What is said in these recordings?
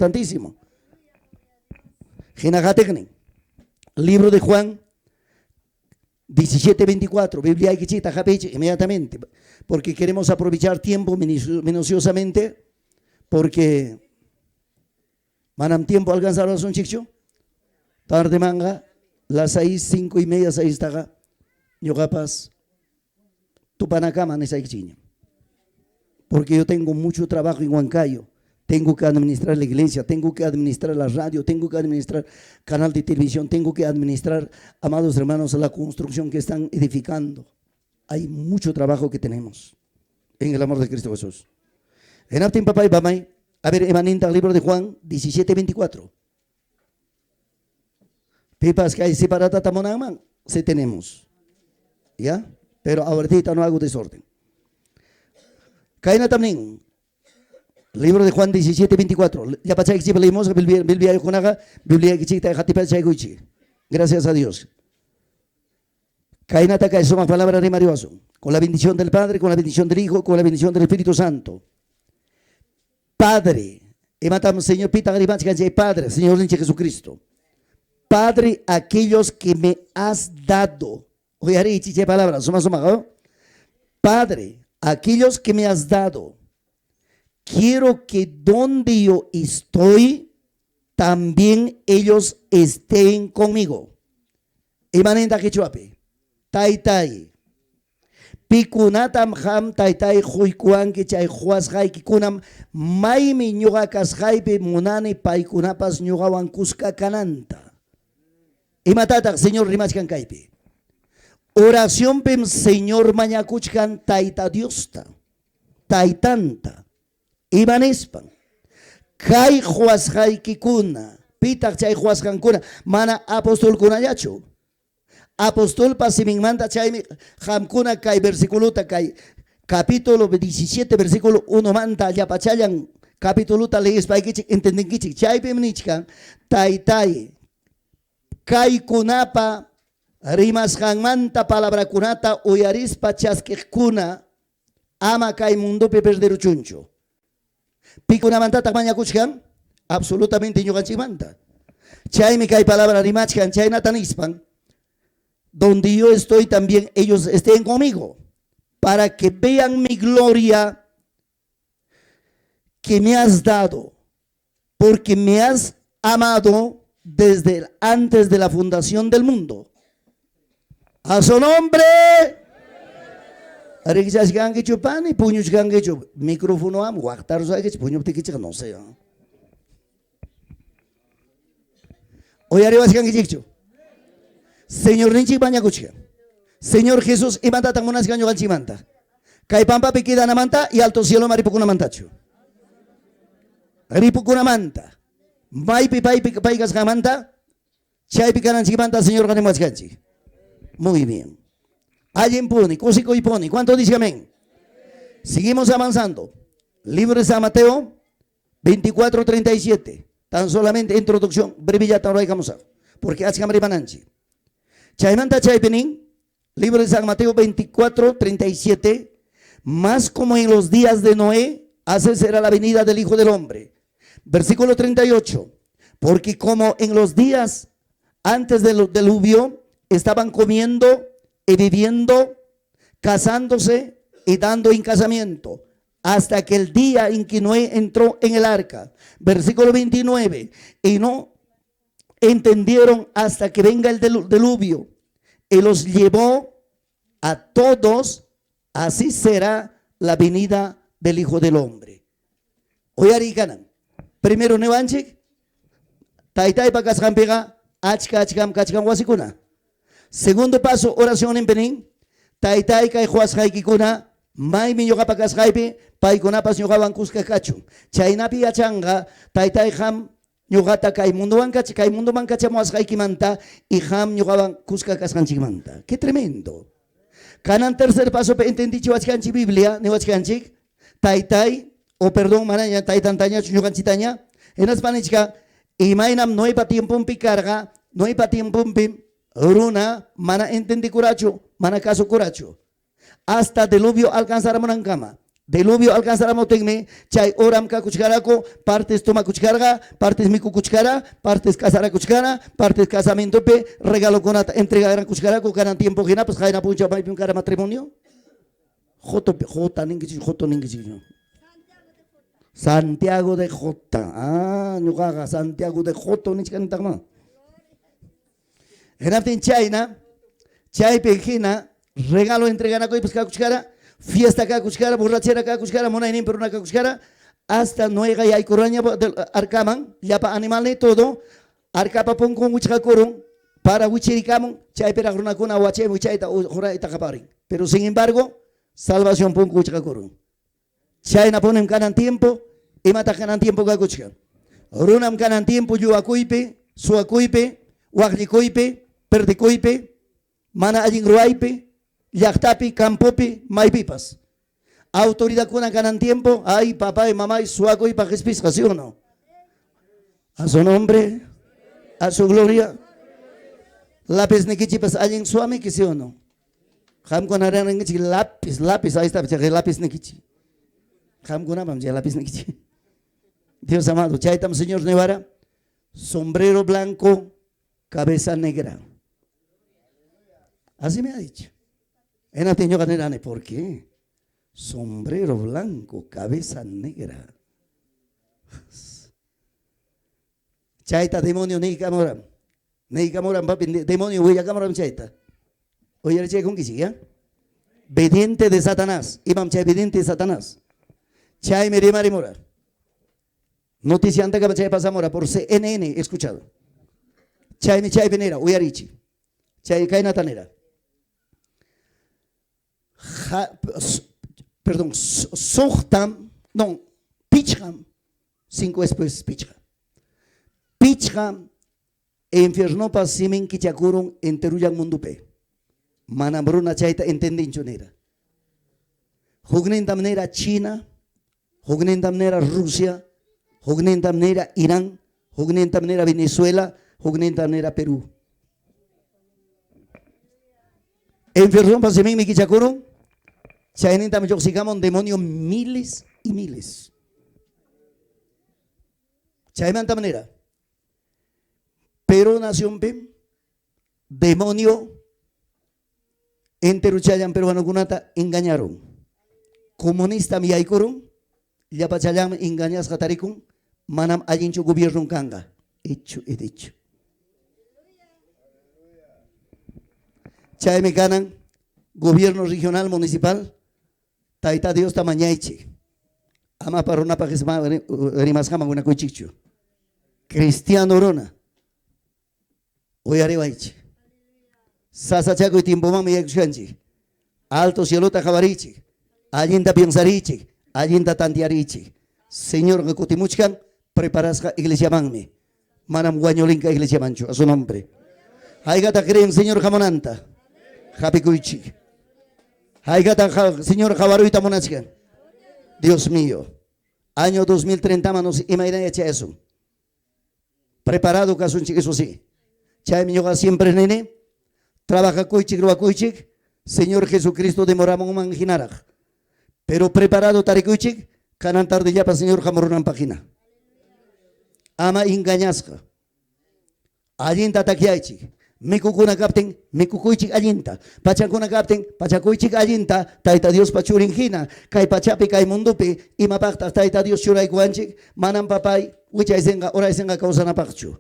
Importantísimo. Hina qatiqnin. Libro de Juan 17:24. Bibliaykichikta hapiychik inmediatamente. Porque queremos aprovechar tiempo minuciosamente. Porque manam tiempo alcanzarasunchikchu. Tardemanqa las 6, 5:30, 6taqa ñuqapas tupanakama nisaykichikña. Porque yo tengo mucho trabajo en Huancayo. Tengo que administrar la iglesia, tengo que administrar la radio, tengo que administrar canal de televisión, tengo que administrar, amados hermanos, la construcción que están edificando. Hay mucho trabajo que tenemos en el amor de Cristo Jesús. Hinaptin papay, mamay, a ver, imanintaq libro de Juan 17:24. Pipas kay separatata munanman, sí tenemos. ¿Ya? Pero ahorita no hago desorden. Kaynatam nin. Libro de Juan 17:24. Llapachaykichik leímos Biblia Bibliayuqkunaqa Bibliaykichikta qatipachaykuychik. Gracias a Dios. Kaynata kay sumaq palabra rimariwasun. Con la bendición del Padre, con la bendición del Hijo, con la bendición del Espíritu Santo. Padre, imatam Señor pitaq rimachkan chay Padre, Señorninchik Jesucristo. Padre, aquellos que me has dado. Uyariychik chay palabra, suma sumaq. ¿Oh? Padre, aquellos que me has dado, quiero que donde yo estoy, también ellos estén conmigo. Imanintaq qichwapi? Taytay, pikunatam qam taytay quykuwanki chay quwasqaykikunam maymi ñuqa kasqaypi munani paykunapas ñuqawan kuska kananta. Imatataq Señor rimachkan kaypi? Oracionpim Señor mañakuchkan Tayta Diosta, Taytanta. Ima nispan? Kay quwasqaykikuna, pitaq chay quwasqankuna? Mana apostolkunallachu. Apostolpa siminmanta chaymi qamkuna kay versiculota kay capítulo 17 versículo 1 manta llapachallan capitulota leyispaykichik entendinkichik. Chaypim nichkan, Taytay, kaykunapa rimasqanmanta palabrakunata uyarispa chaskiqkuna ama kay mundopi perderuchunchu. Pikunamantataq mañakuchkan? Absolutamente ñuqanchikmanta. Chaymi kay palabra rimachkan chaynata nispan, donde yo estoy también ellos estén conmigo, para que vean mi gloria que me has dado, porque me has amado desde antes de la fundación del mundo. A su nombre. Rikchachkankichu pani, puñuchkankichu, micrófono am waqtarusaykichik puñuptikichik no sé. Uyariwachkankichikchu. Señorninchik mañakuchkan. Señor Jesús imatataq munachkan ñuqanchikmanta? Kay pampapi quedanamanta y alto cielo ripukunamantachu. Ripukunamanta. Maypi paypi pay kasqanmanta chaypi kananchikmanta Señor nimuwachkanchik. Muy bien. Allinpuni, kusikuypuni. ¿Cuánto dice amén? Seguimos avanzando. Libro de San Mateo 24:37. Tan solamente introducción, brevillata ruraykamos. Porque achkam rimananchik. Chaymanta chaypi nin, libro de San Mateo 24:37, más como en los días de Noé, así será la venida del Hijo del Hombre. Versículo 38, porque como en los días antes del diluvio, estaban comiendo y viviendo, casándose y dando en casamiento, hasta que el día en que Noé entró en el arca. Versículo 29, y no entendieron hasta que venga el diluvio y los llevó a todos, así será la venida del Hijo del Hombre. Uyariykanan. Primero niwanchik, taytaypa kasqanpiqa achka achkam kachkan wasikuna. Segundo paso, oración nin, taytay kay quwasqaykikuna maymi ñuqapa kasqaypi paykunapas ñuqawan kuska kachun. Chaynapi yachanqa taytay qam ñuqata kay mundowan kay mundoman kachamuwasqaykimanta y qam ñuqawan kuska kasqanchikmanta. Qué tremendo. Kanan tercer paso entendichiwachkanchik Biblia, niwachkanchik, taytay, o perdón, manaña taytantañachu ñuqanchitaña, hinaspa nichka imaynam Noepa tiemponpi karqa, Noepa tiemponpi runa mana entendikurachu, mana kasukurachu. Hasta diluvio alcanzaramunankama. Diluvio alcanzaramuptinmi chay horam kakuchkaraku, partes tomakuchkarqa, partes mikukuchkara, partes casarakuchkara, partes casamientopi regalokunata entregarakuchkaraku. Kanan tiempo hinapas qayna punchaw maypim kara matrimonio? Jotopi, Jota ninkichik, Joto ninkichik. Santiago de Jota. Ah, ñuqaqa Santiago de Joto nichkanitaqma. Hinaptin chayna, chaypi hina regalo entreganakuypas kakuchkara, fiesta kakuchkara, borrachera kakuchkara, munayninpi runa kakuchkara, hasta Noeqa yaykururaña arcaman, llapa animal y todo, arcapa punkun wichqakurun, para wichirikamun, chaypiraq runakuna wachay wichayta jurayta qaparin. Pero sin embargo, salvación punku wichqakurun. Chaynapunim kanan tiempo, imataq kanan tiempo kakuchkan? Runam kanan tiempo lluwakuypi, suwakuypi, waqllikuypi, perdikuypi, mana allin ruwaypi, llaqtapi, campopi, maypipas. Autoridadkuna kanan tiempo, ay papay, mamay, suwakuypaq qispisqa, ¿sí o no? A su nombre, a su gloria. Lápiz nikichipas allin suwamiki, ¿sí o no? Qamkuna rinkichik lápiz, lápiz, ahí está, chay lápiz nikichik. Qamkunapam chay lápiz nikichik. Dios amado, chaytam Señor niwara, sombrero blanco, cabeza negra. Así me ha dicho. Hinaptin ñuqa nirani, ¿por qué? Sombrero blanco, cabeza negra. Chayta demonio niykamuran. Niykamuran, papi, demonio willakamuran chayta. Uyarichaykunkichik, ya? Vidente de Satanás. Imam chay vidente de Satanás. Chaymi rimarimura. Noticia antakama chay pasamura por CNN, he escuchado. Chaymi chaypi nira, uyarichi. Chay kaynata nira. Ja, perdón, suqtam, no, pichqam, cinco después pichqa. Pichqam infiernopa simin kichakurun enterullan mundupi. Manam runa chayta entendinchu nira. Huknintam nira China, huknintam nira Rusia, huknintam nira Irán, huknintam nira Venezuela, huknintam nira Perú. Infiernopa siminmi kichakurun, chaynintam lluqsikamun demonio miles y miles. Chaymanta manera. Perú nacionpi demonio enteruchallan peruanokunata engañaron. Comunista yaykurun, llapachallan engañasqa tarikun, manam allinchu gobierno kanqa. Hecho y dicho. Chaymi kanan gobierno regional municipal, Tayta Diosta mañaychik. Ama runapaq rimasqaman winakuychikchu. Cristiano runa. Uyariwaychik. Sasachakuy tiempomanmi yaykuchkanchik. Alto cielota qhawariychik. Allinta piensariychik. Allinta tanteariychik. Señorqa kutimuchkan preparasqa iglesiamanmi. Manam wañulinka iglesiamanchu. A su nombre. Haykata creen Señor hamunanta. Hapikuychik. Haykata Señor qawaruyta munachkan. Dios mío. Año 2030 manos imayna yachayasun. Preparado kasunchik, eso sí. Chaymi ñuqa siempre nini. Trabajakuychik, ruwakuychik. Señor Jesucristo demoramunman hinaraq. Pero preparado tarikuychik, kanan tardellapa Señor hamurunanpaq hina. Ama engañasqa. Allinta takyaychik. Mikukuna kaptin, mikukuychik allinta. Pachakuna kaptin, pachakuychik allinta. Tayta Diospa churin hina. Kay pachapi, kay mundupi, imapaqtaq Tayta Dios churaykuwanchik, manam papay wichaysinqa, uraysinqa kawsanapaqchu.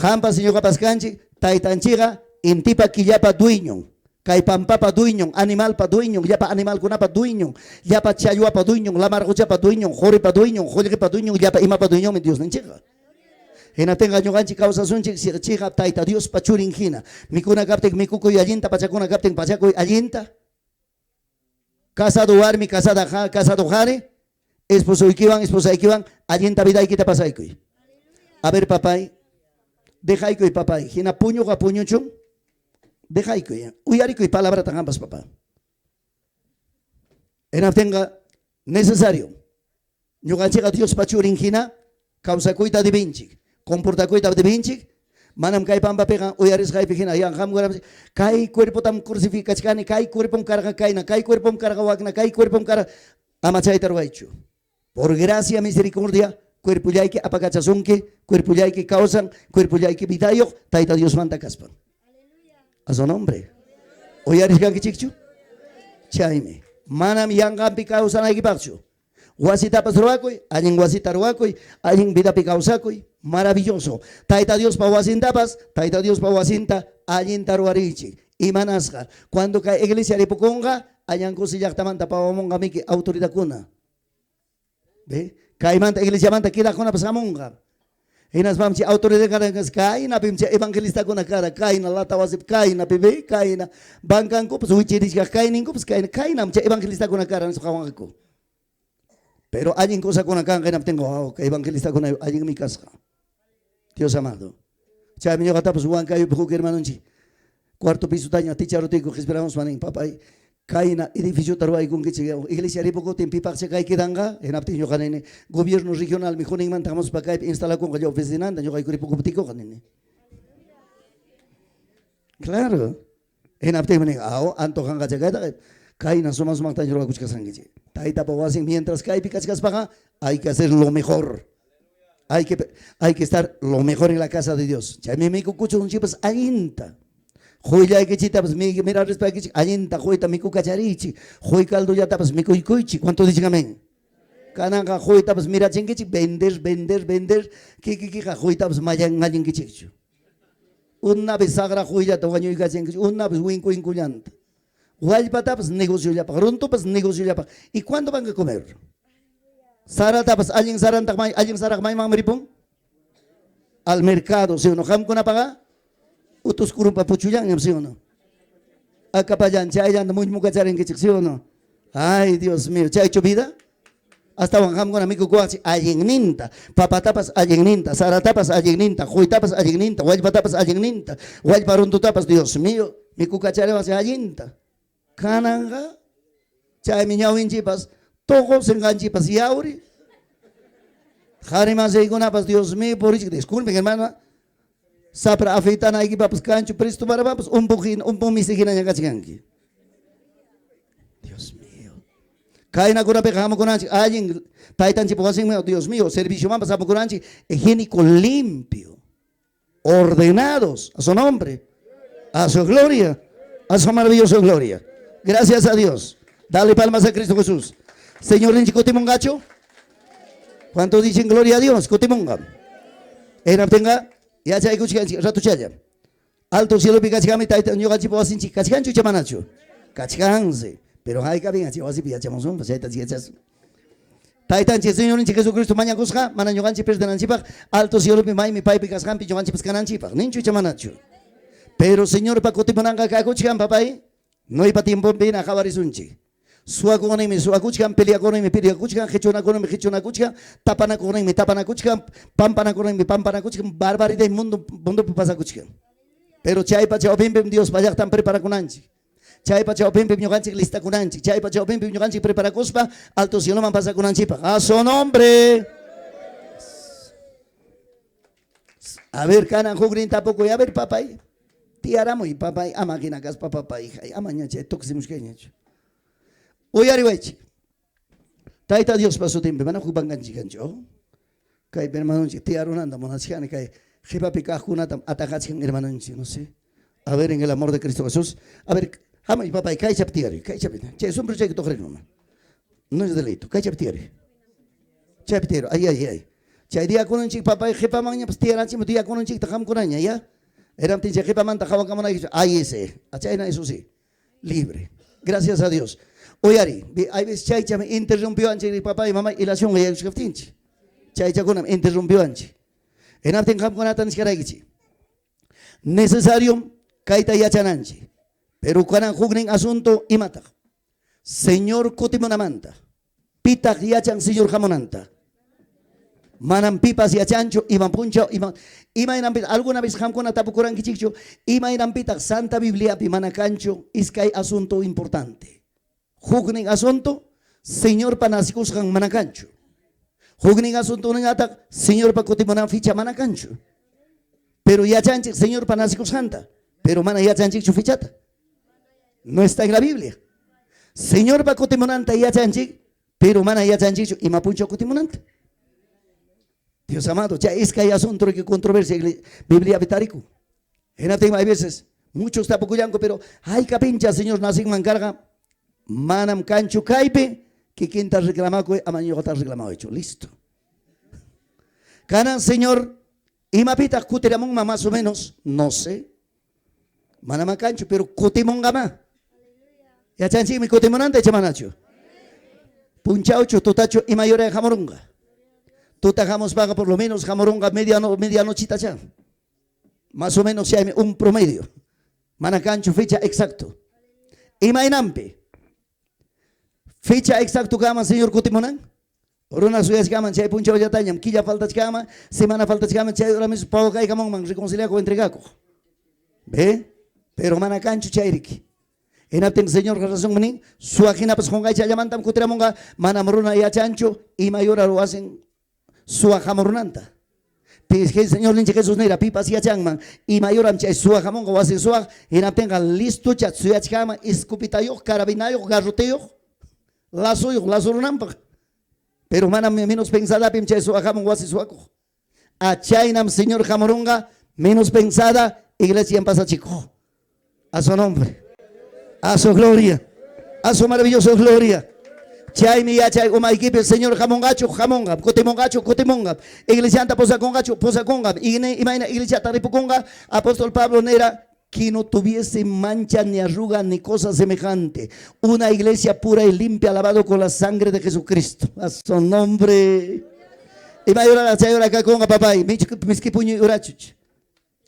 Qampas ñuqapas kanchik, taytanchikqa intipa killapa dueñon. Kay pampapa dueñon, animalpa dueñon, llapa animalkunapa dueñon, llapa challwapa dueñon, lamar quchapa dueñon, quripa dueñon, qullqipa dueñon, llapa imapa dueñonmi Diosninchikqa. Hinaptinqa ñuqanchik kawsasunchik chiqap Tayta Diospa churin hina. Mikuna kaptin mikukuy allinta, pachakuna kaptin pachakuy allinta. Casado warmi, casada casado qhari, esposoykiwan, esposaykiwan, allinta vidaykita pasaykuy. A ver, papay, dejaykuy papay. Hina puñuqa puñuchun, dejaykuy. Uyarikuy palabrata qampas papá. Hinaptinqa necesario. Ñuqanchikqa Diospa churin hina kawsakuyta debinchik, comportakuyta debinchik. Manam kay pampapiqa uyarisqaypi hina yanqam kay cuerpotam crucificachkani, kay cuerpom karqa kayna, kay cuerpom karqa wakna, kay cuerpom karqa. Ama chayta ruwaychu. Por gracia, misericordia, cuerpollayki apakachasunki, cuerpollayki kawsan, cuerpollayki vidayuq, Tayta Diosmanta kaspan. A su nombre. Uyarisqankichikchu? Chaymi. Manam yanqanpi kawsanaykipaqchu. Wasitapas ruwakuy, allin wasita ruwakuy, allin vidapi kawsakuy, maravilloso. Tayta Diospa wasintapas, Tayta Diospa wasinta allinta ruwariychik. Imanasqa, cuando kay iglesia ripukunqa, Añankusi llaqtamanta pawamunqa miki autoridadkuna. Ve? Kaymanta iglesiamanta quedaqkunapas hamunqa. Hinaspam chay autoridad karankas kaynapim chay evangelistakuna kara, kayna lata wasipi, kaynapi ve, kayna bancankupas wichirichkaq kayninkupas kayna, kaynam chay evangelistakuna kara nispa qawanqaku. Pero allin cosakuna kanqa hinaptinqa, wow, kay evangelistakuna allinmi kasqa. Dios amado. Chaymi ñuqatapas Huancayupi huk hermanonchik cuarto pisotaña ticharutiyku qhispiramuspa nin, papay, kayna edificiota ruwaykunkichik, iglesia ripukutin pipaqcha kay quedanqa? Hinaptin ñuqa nini, gobierno regionalmi Juninmanta hamuspa kaypi instalakunqa lla oficinanta ñuqayku ripukuptikuqa nini. Claro. Hinaptinmi nin, aw, antojanqacha kaytaqa, kayna suma sumaqtaña ruwakuchkasqankichik. Taytapa wasin mientras kaypi kachkaspaqa hay que hacer lo mejor. Hay que estar lo mejor en la casa de Dios. Chaymi mikukuchunchikpas allinta. Quyllaykichiktapas mirarispaykichik allinta quyta mikukachariychik. Quy caldollatapas mikuykuychik. ¿Cuánto dicen amén? Kananqa quytapas mirachinkichik, vender, vender, vender. Kikikiqa quytapas mallankichikchu. Una vez saqra quyllata wañuykachinkichik, una vez winku winkullanta. Wallpatapas negociollapaq, runtupas negociollapaq. ¿Y cuándo van a comer? Saratapas allin sarantaq may, allin saraq maymanmi ripun? Al mercado, ¿sí o no? Qamkunapaqa utus kurumpa puchullanñam, ¿sí o no? Akapallan chayllanta muñmukacharinkichik, ¿sí o no? Ay, Dios mío, chaychu vida? Astawan qamkuna mikukuwaqchik allinninta, papatapas allinninta, saratapas allinninta, quytapas allinninta, wallpatapas allinninta, wallpa runtutapas, Dios mío, mikukachariwaqchik allinta. Kananqa chaymi ñawinchikpas tuqu, sinqanchikpas yawri. Qhari masiykunapas, Dios mío, purichik, disculpen, hermano, sapra afeitanaykipapas kanchu, presto parapapas umpu misi hinaña kachkanki. Dios mío. Kaynakunapiqa hamukunanchik allin taytanchikpa wasinman, Dios mío, serviciomanpas hamukunanchik higiénico, limpio, ordenados, a su nombre, a su gloria, a su maravillosa gloria. Gracias a Dios. Dale palmas a Cristo Jesús. Señor kutimunqachu? ¿Cuántos dicen gloria a Dios? Kutimunqa. Hinaptinqa yachaykuchkanchik ratuchalla. Alto cielopi kachkanmi tayta ñuqanchikpa wasinchik, kachkanchu icha manachu? Kachkansi. Pero haykapin chay wasipi yachamusunpas, chayta yachasun. Taytanchik Señorninchik Jesucristo mañakusqa mana ñuqanchik perdenanchikpaq, alto cielopi maymi paypi kasqanpi ñuqanchikpas kananchikpaq. Ninchu icha manachu? Pero Señorpa kutimunanqa kakuchkan, papay. Noepa tiemponpina qawarisunchik. Suwakuqninmi suwakuchkan, peleakuqninmi peleakuchkan, qichunakuqninmi qichunakuchkan, tapanakuqninmi tapanakuchkan, pampanakuqninmi pampanakuchkan, barbaridad mundo mundopi pasakuchkan. Pero chaypa chawpinpim Diospa llaqtan preparakunanchik. Chaypa chawpinpim ñuqanchik listakunanchik. Chaypa chawpinpim ñuqanchik preparakuspa alto cieloman pasakunanchikpaq. A su nombre. A ver, kanan huknin tapukuy. A ver, papay. Tiyaramuy, papay. Ama hina kaspa, papay. Ama ña chay tuksimushkayñachu. Uyariwaychik. Tayta Diospa sutinpi mana huk bankanchik kanchu. Kay hermanonchik tiyarunanta munachkani, kay qipapi kaqkunatam atajachkan hermanonchik, no sé. A ver, en el amor de Cristo Jesús. A ver, hamuy, papay, kaychapi tiyariy, kaychapi. Chay sombrerchayki tuqriq. No es delito, kaychapi tiyariy. Chaypi tiyariy, ay, ay, ay. Chay diacononchik, papay, qipamanñapas tiyaranchik diacononchikta qamkunaña, ya? Eramptin chay qipamanta qawakamunaykichik, ay ese. Chayna, eso sí. Libre. Gracias a Dios. Uyari, hay veces chaychami interrumpiwanchik, papá y mamá, ilación yaykuchkaptinchik. Chaychakunam interrumpiwanchik. Hinaptin qamkunata nichkaraykichik. Necesario kayta yachananchik. Pero kanan huknin asunto imataq? Señor kutimunamanta. Pitaq yachan Señor hamunanta? Manam pipas yachanchu ima punchaw ima imaynanpitaq. Alguna vez qamkuna tapukurankichikchu imaynanpitaq Santa Bibliapi mana kanchu iskay asunto importante? Huknin asunto, Señorpa nacikusqan mana kanchu. Huknin asunto ñataq, Señorpa kutimunan fecha mana kanchu. Pero yachanchik Señorpa nacikusqanta, pero mana yachanchikchu fechata. No está en la Biblia. Señorpa kutimunanta yachanchik. Pero mana yachanchikchu ima punchaw kutimunanta. Dios amado, chay iskay asunto que controversia Bibliapi tarikun. Hinaptinmi hay veces muchos tapukullanku, pero haykapincha Señor nacinman karqa? Manam kanchu kaypi, kikinta reclamakuy, ama ñuqata reclamawaychu. Listo. Kanan Señor, imapitaq kutiramunman más o menos? No sé. Manamá kanchu, pero kutimunqamá. Yachanchikmi kutimunanta icha manachu? Punchawchu, tutachu, ima yuray hamurunqa? Tuta hamuspaqa por lo menos hamurunqa medianochitacha. Más o menos chaymi un promedio. Mana kanchu fecha exacto. Imaynanpi? Fecha exacto kaman Señor kutimunan? Runa suyachkaman chay punchawllatañam, killa faltachkaman, semana faltachkaman, chay hora mismo pawakaykamunman reconciliakuq, entregakuq. Ve? Pero mana kanchu chayriki. Hinaptin Señor razonmi nin, suwa hinapas qunqaychallamantam kutiramunqa, manam runa yachanchu ima yura ruwasin suwa hamurunanta. Señorninchik Jesús nira, pipas yachanman, ima yuram chay suwa hamunqa wasin suwaq, hinaptinqa listocha suyachkaman escopetayuq, carabinayuq, garroteyuq, lazoyuq, lazurunanpaq. Pero manam menos pensadapim chay suwa hamun wasi suwakuq. A chaynam Señor hamurunqa menos pensada iglesia pasachikuq. A su nombre, a su gloria, a su maravillosa gloria. Chaymi yachay umaykipi Señor hamunqachu, hamunqa, kutimunqachu, kutimunqa. Iglesianta pusakunqachu, pusakunqa. Imayna iglesiata ripukunqa, apóstol Pablo nira que no tuviese mancha ni arruga ni cosa semejante. Una iglesia pura y limpia, lavado con la sangre de Jesucristo. A su nombre. Ima yuraraq chay hora kakunqa papay, miski puñuy urachuch.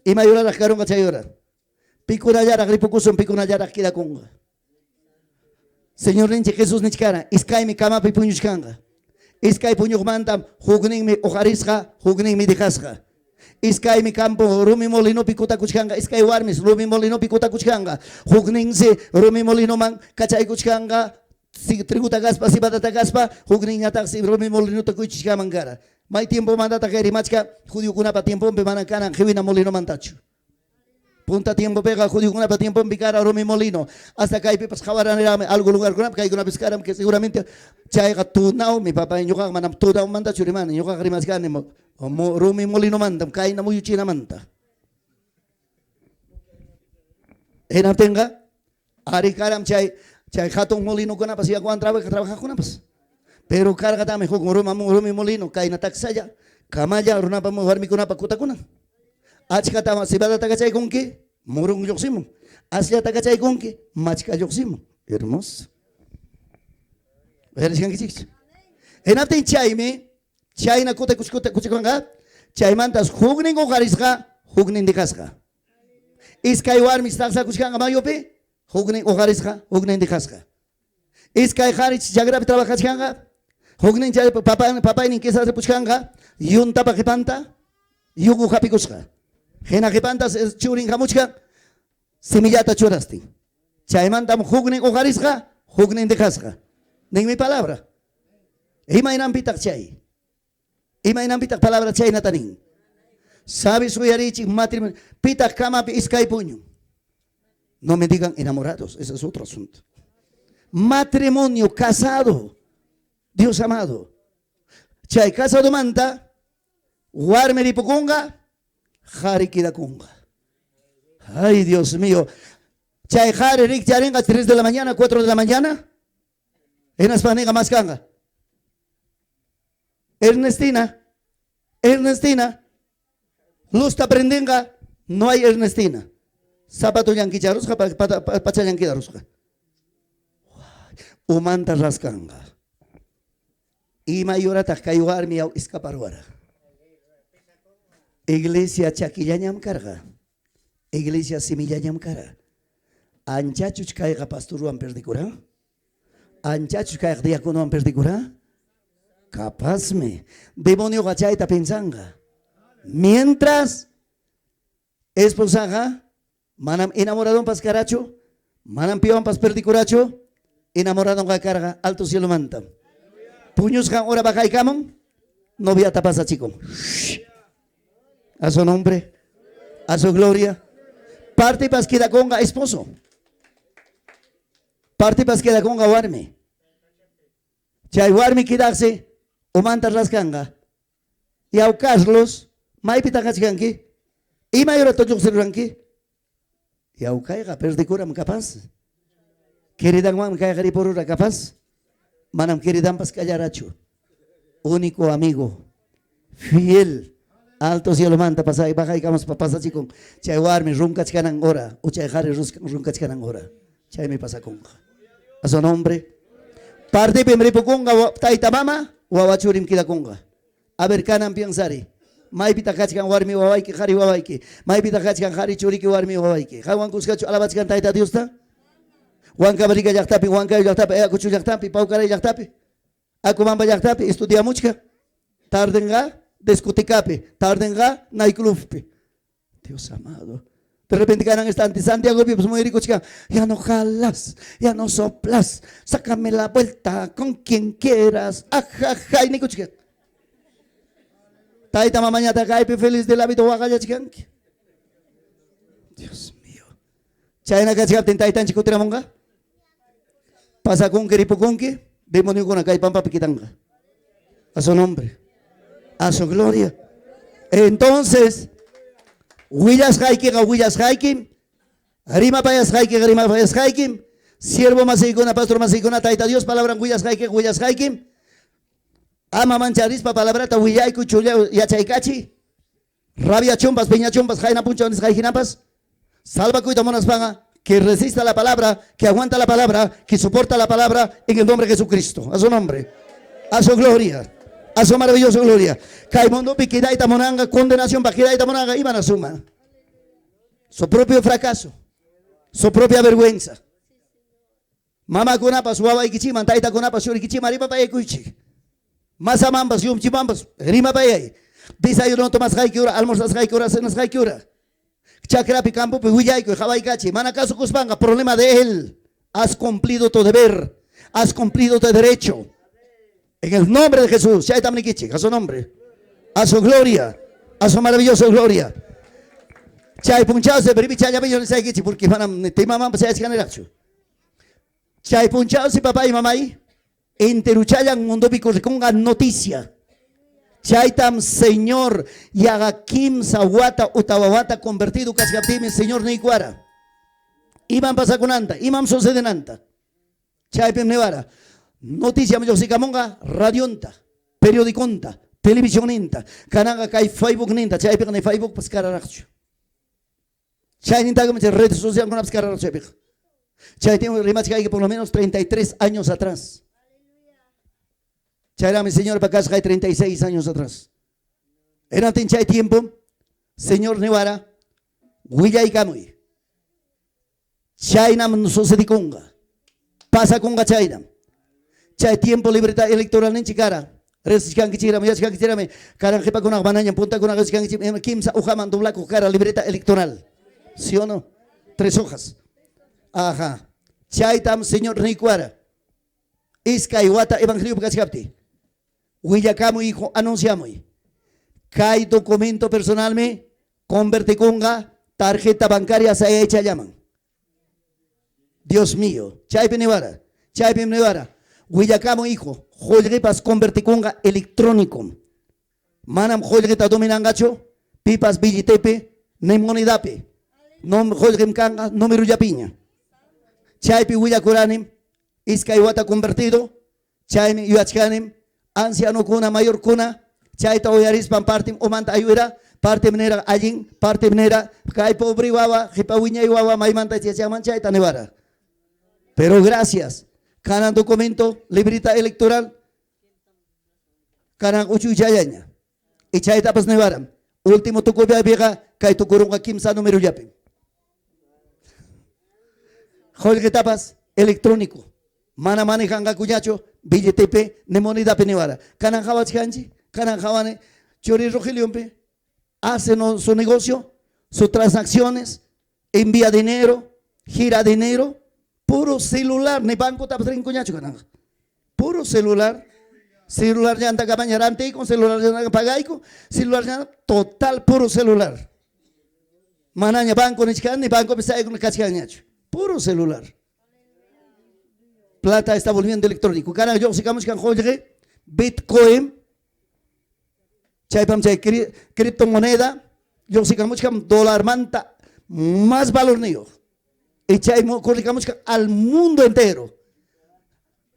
Ima yuraraq karunqa chay hora. Pikunallaraq ripukusun, pikunallaraq quedakunqa. Señorninchik Jesús nichkara, iskaymi kamapi puñuchkanqa. Iskay puñuqmantam hukninmi uqarisqa, hukninmi dejasqa. Iskaymi campo rumi molinopi kutakuchkanqa, iskay warmis rumi molinopi kutakuchkanqa. Hukninsi rumi molinoman kachaykuchkanqa, triguta kaspa, cebadata kaspa, hukninñataqsi rumi molinota kuychichkaman kara. May tiempomantataq kay rimachka, judiokunapa tiemponpi mana kanan qiwina molinomantachu. Punta tiempopiqa judiokunapa tiemponpi kara rumi molino. Hasta kaypipas qawaraniraqmi algo lugarkunapi kaykunapis karam que seguramente chayqa tunawmi papá, ñuqaqa manam tunawmantachu rimani, ñuqaqa rimachkani rumi molinomantam, kayna muyuchinamanta. Hinaptinqa ari karam chay chay hatun molinokunapas yakuwan trabajaqkunapas. Pero karqataqmi huk rumi molino kayna taksalla, kamalla runapa warmikunapa kutakunan. Achkata cebadata kachaykunki, murun lluqsimun. Asllata kachaykunki, machka lluqsimun. Hermoso. Uyarishkankichikchu? Hinaptin chaymi, chayna kutakuchikunqa, chaymantas huknin uqarisqa, huknin dejasqa. Iskay warmis taqsakuchkanqa mayupi, huknin uqarisqa, huknin dejasqa. Iskay qharich chakrapi trabajachkanqa, huknin chay papaynin quizás ripuchkanqa, yuntapa qhipanta, yugu hapikusqa. Hina qhipanta churin hamuchkan, semillata churastin. Chaymantam huknin uqarisqa, huknin dejasqa. Nin mi palabra. Imaynanpitaq chay? Imaynanpitaq palabra chaynata nin? Sabes uyarichik matrimonio. Pitaq kamapi iskay puñun. No me digan enamorados, ese es otro asunto. Matrimonio, casado. Dios amado. Chay casadomanta warmi ripukunqa, qhari quedakunqa. Ay, Dios mío. Chay qhari rikcharinqa 3 de la mañana, 4 de la mañana. Hinaspa ninqa maskanqa. Ernestina, Ernestina, luzta prendinqa, no hay Ernestina. Zapatullan kicharusqa, pachallan quedarusqa. Umanta raskanqa. Ima yurataq kay warmi yaw escaparuwara. Iglesia chakillañam karqa. Iglesia simillañam kara. Anchachuch kayqa pastorwan perdikura? Anchachuch kayqa diaconowan perdikura? Capazmi. Demonioqa chayta pensanqa. Mientras esposaqa manam enamoradonpas karachu, manam piwanpas perdikurachu, enamoradonqa karqa alto cielomanta. Puñusqan hora bajaykamun, noviata pasachikun. A su nombre, a su gloria. Partipas quedakunqa esposo. Partipas quedakunqa warmi. Chay warmi quedaqsi umanta raskanqa. Yaw Carlos, maypitaq kachkanki? Imay horata lluqsiruranki? Yaw kayqa perdikuram capaz. Queridanwanmi kayqa ripurura capaz. Manam queridanpas kallarachu. Único amigo, fiel, alto cielomanta pasay bajaykamuspa pasachikun. Chay warmi runkachkanan hora, o chay qhari runkachkanan hora. Chaymi pasakunqa. A su nombre. Partipim ripukunqa tayta mama, wawa churim quedakunqa. A ver, kanan piensari. Maypitaq kachkan warmi wawayki, qhari wawayki? Maypitaq kachkan qhari churiki, warmi wawayki? Qanwan kuskachu alabachkan Tayta Diosta? Huancavelica llaqtapi, Huancayo llaqtapi, Ayacucho llaqtapi, Paucaray llaqtapi, Acobamba llaqtapi estudiamuchkan. Tardenqa discotecapi, tardenqa nightclubpi. Dios amado. De repente kanan instante Santiago pues muyurikuchkan, ya no jalas, ya no soplas, sácame la vuelta con quien quieras, ajaja, nikuchkan. Tayta mamañataq kaypi feliz de la vida waqallachkanki. Dios mío. Chayna kachkaptin taytanchik kutiramunqa? Pasakunki, ripukunki, demoniokuna kay pampapi quitanqa. A su nombre, a su gloria. Entonces, willasqaykiqa willasqaykim, rimapayasqaykiqa rimapayasqaykim, siervo masiykuna, pastor masiykuna, Tayta Dios palabran willasqaykiqa willasqaykim. Ama mancharispa palabrata willaykuy, chulla yachaykachiy. Rabiachunpas, piñachunpas, qayna punchaw nisqay hinapas, salvakuyta munaspaqa, que resista la palabra, que aguanta la palabra, que soporta la palabra en el nombre de Jesucristo. A su nombre, a su gloria, a su maravillosa gloria. Kay mundopi quedayta munanqa, condenación pa quedayta munanqa, imana suma. Su propio fracaso, su propia vergüenza. Mamakunapas wawaykichikman, taytakunapas churikichikman rimapayakuychik. Masamanpas, yumchimanpas rimapayay. Desayuno tomasqayki hora, almorzasqayki hora, cenasqayki hora. Chakrapi, campopi willaykuy, qawaykachiy. Mana kasukuspanqa problema de él. Has cumplido tu deber. Has cumplido tu derecho. En el nombre de Jesús. Chaytam nikichik. A su nombre. A su gloria. A su maravillosa gloria. Chay punchawsi bribichallapiña nisaykichik porque manam timamanpas chayachkaniraqchu. Chay punchawsi papá y mamay enteruchallan mundopi corrikunqa noticia. Chaytam Señor yaqa kimsa wata utawa wata convertido kachkaptiymi Señor niykuwara. Imam pasakunanta, imam sucedenanta. Chaypim niwara, noticiam lluqsikamunqa radionta, periodiconta, televisionninta, kananqa kay Facebookninta, chaypiqa ni Facebookpas kararaqchu. Chaynintaqa chay redes socialkunapas kararaqchu chaypiqa. Chay tiempo rimachkayki por lo menos 33 años atrás. Chayraqmi Señorpa kasqay 36 años atrás. Hinaptin chay tiempo, Señor niwara, willaykamuy. Chaynam sucedikunqa. Pasakunqa chaynam. Chay tiempo libreta electoralninchik kara. Riqsichkankichikrami, yachkankichikrami, karan qhipakunaqa manañam puntakunaqa riqsichkankichik kimsa hojaman doblakuq kara libreta electoral. ¿Sí o no? Tres hojas. Ajá. Chaytam Señor niykuwara. Iskay wata evangeliopi kachkaptiy. Willakamuy, hijo, anunciamuy. Kay documento personalmi convertikunqa tarjeta bancaria sayaychallaman. Dios mío, chaypi niwara, chaypim niwara. Willakamuy, hijo, qullqipas convertikunqa electrónico. Manam qullqita dominanqachu pipas billetepi ni monedapi. No qullqim kanqa numerollapiña. Chaypi willakuranim iskay wata convertido. Chaymi yuyachkanim ancianokuna, mayorkuna, chayta uyarispan partim umanta aywira, partim nira allin, partim nira kay pobre wawa, qipa wiñay wawa maymanta yachachanman chayta niwara. Pero gracias, kanan documento, libreta electoral, kanan uchuychallaña. Y chaytapas niwaram, último tukupiqa kay tukurunqa kimsa numerollapi. Qullqitapas electrónico. Mana manejanqakuñachu billetepi ni monedapi niwara. Kanan qawachkanchik, kanan qawani churi Rogelionpi hace no, su negocio, sus transacciones, envía dinero, gira dinero, puro celular, ni banco tapas rinkuñachu kananqa. Puro celular. Celular llanta kamaña rantiyku, celular llanta pagayku, celular llanta total puro celular. Manaña banco nichkan, ni bancopi saykuna kachkanñachu. Puro celular. Plata está volviendo electrónico. Kanan lluqsikamuchkan qullqi, Bitcoin, chaypam chay criptomoneda lluqsikamuchkan dólarmanta más valorniyuq. Y chay corrikamuchkan al mundo entero.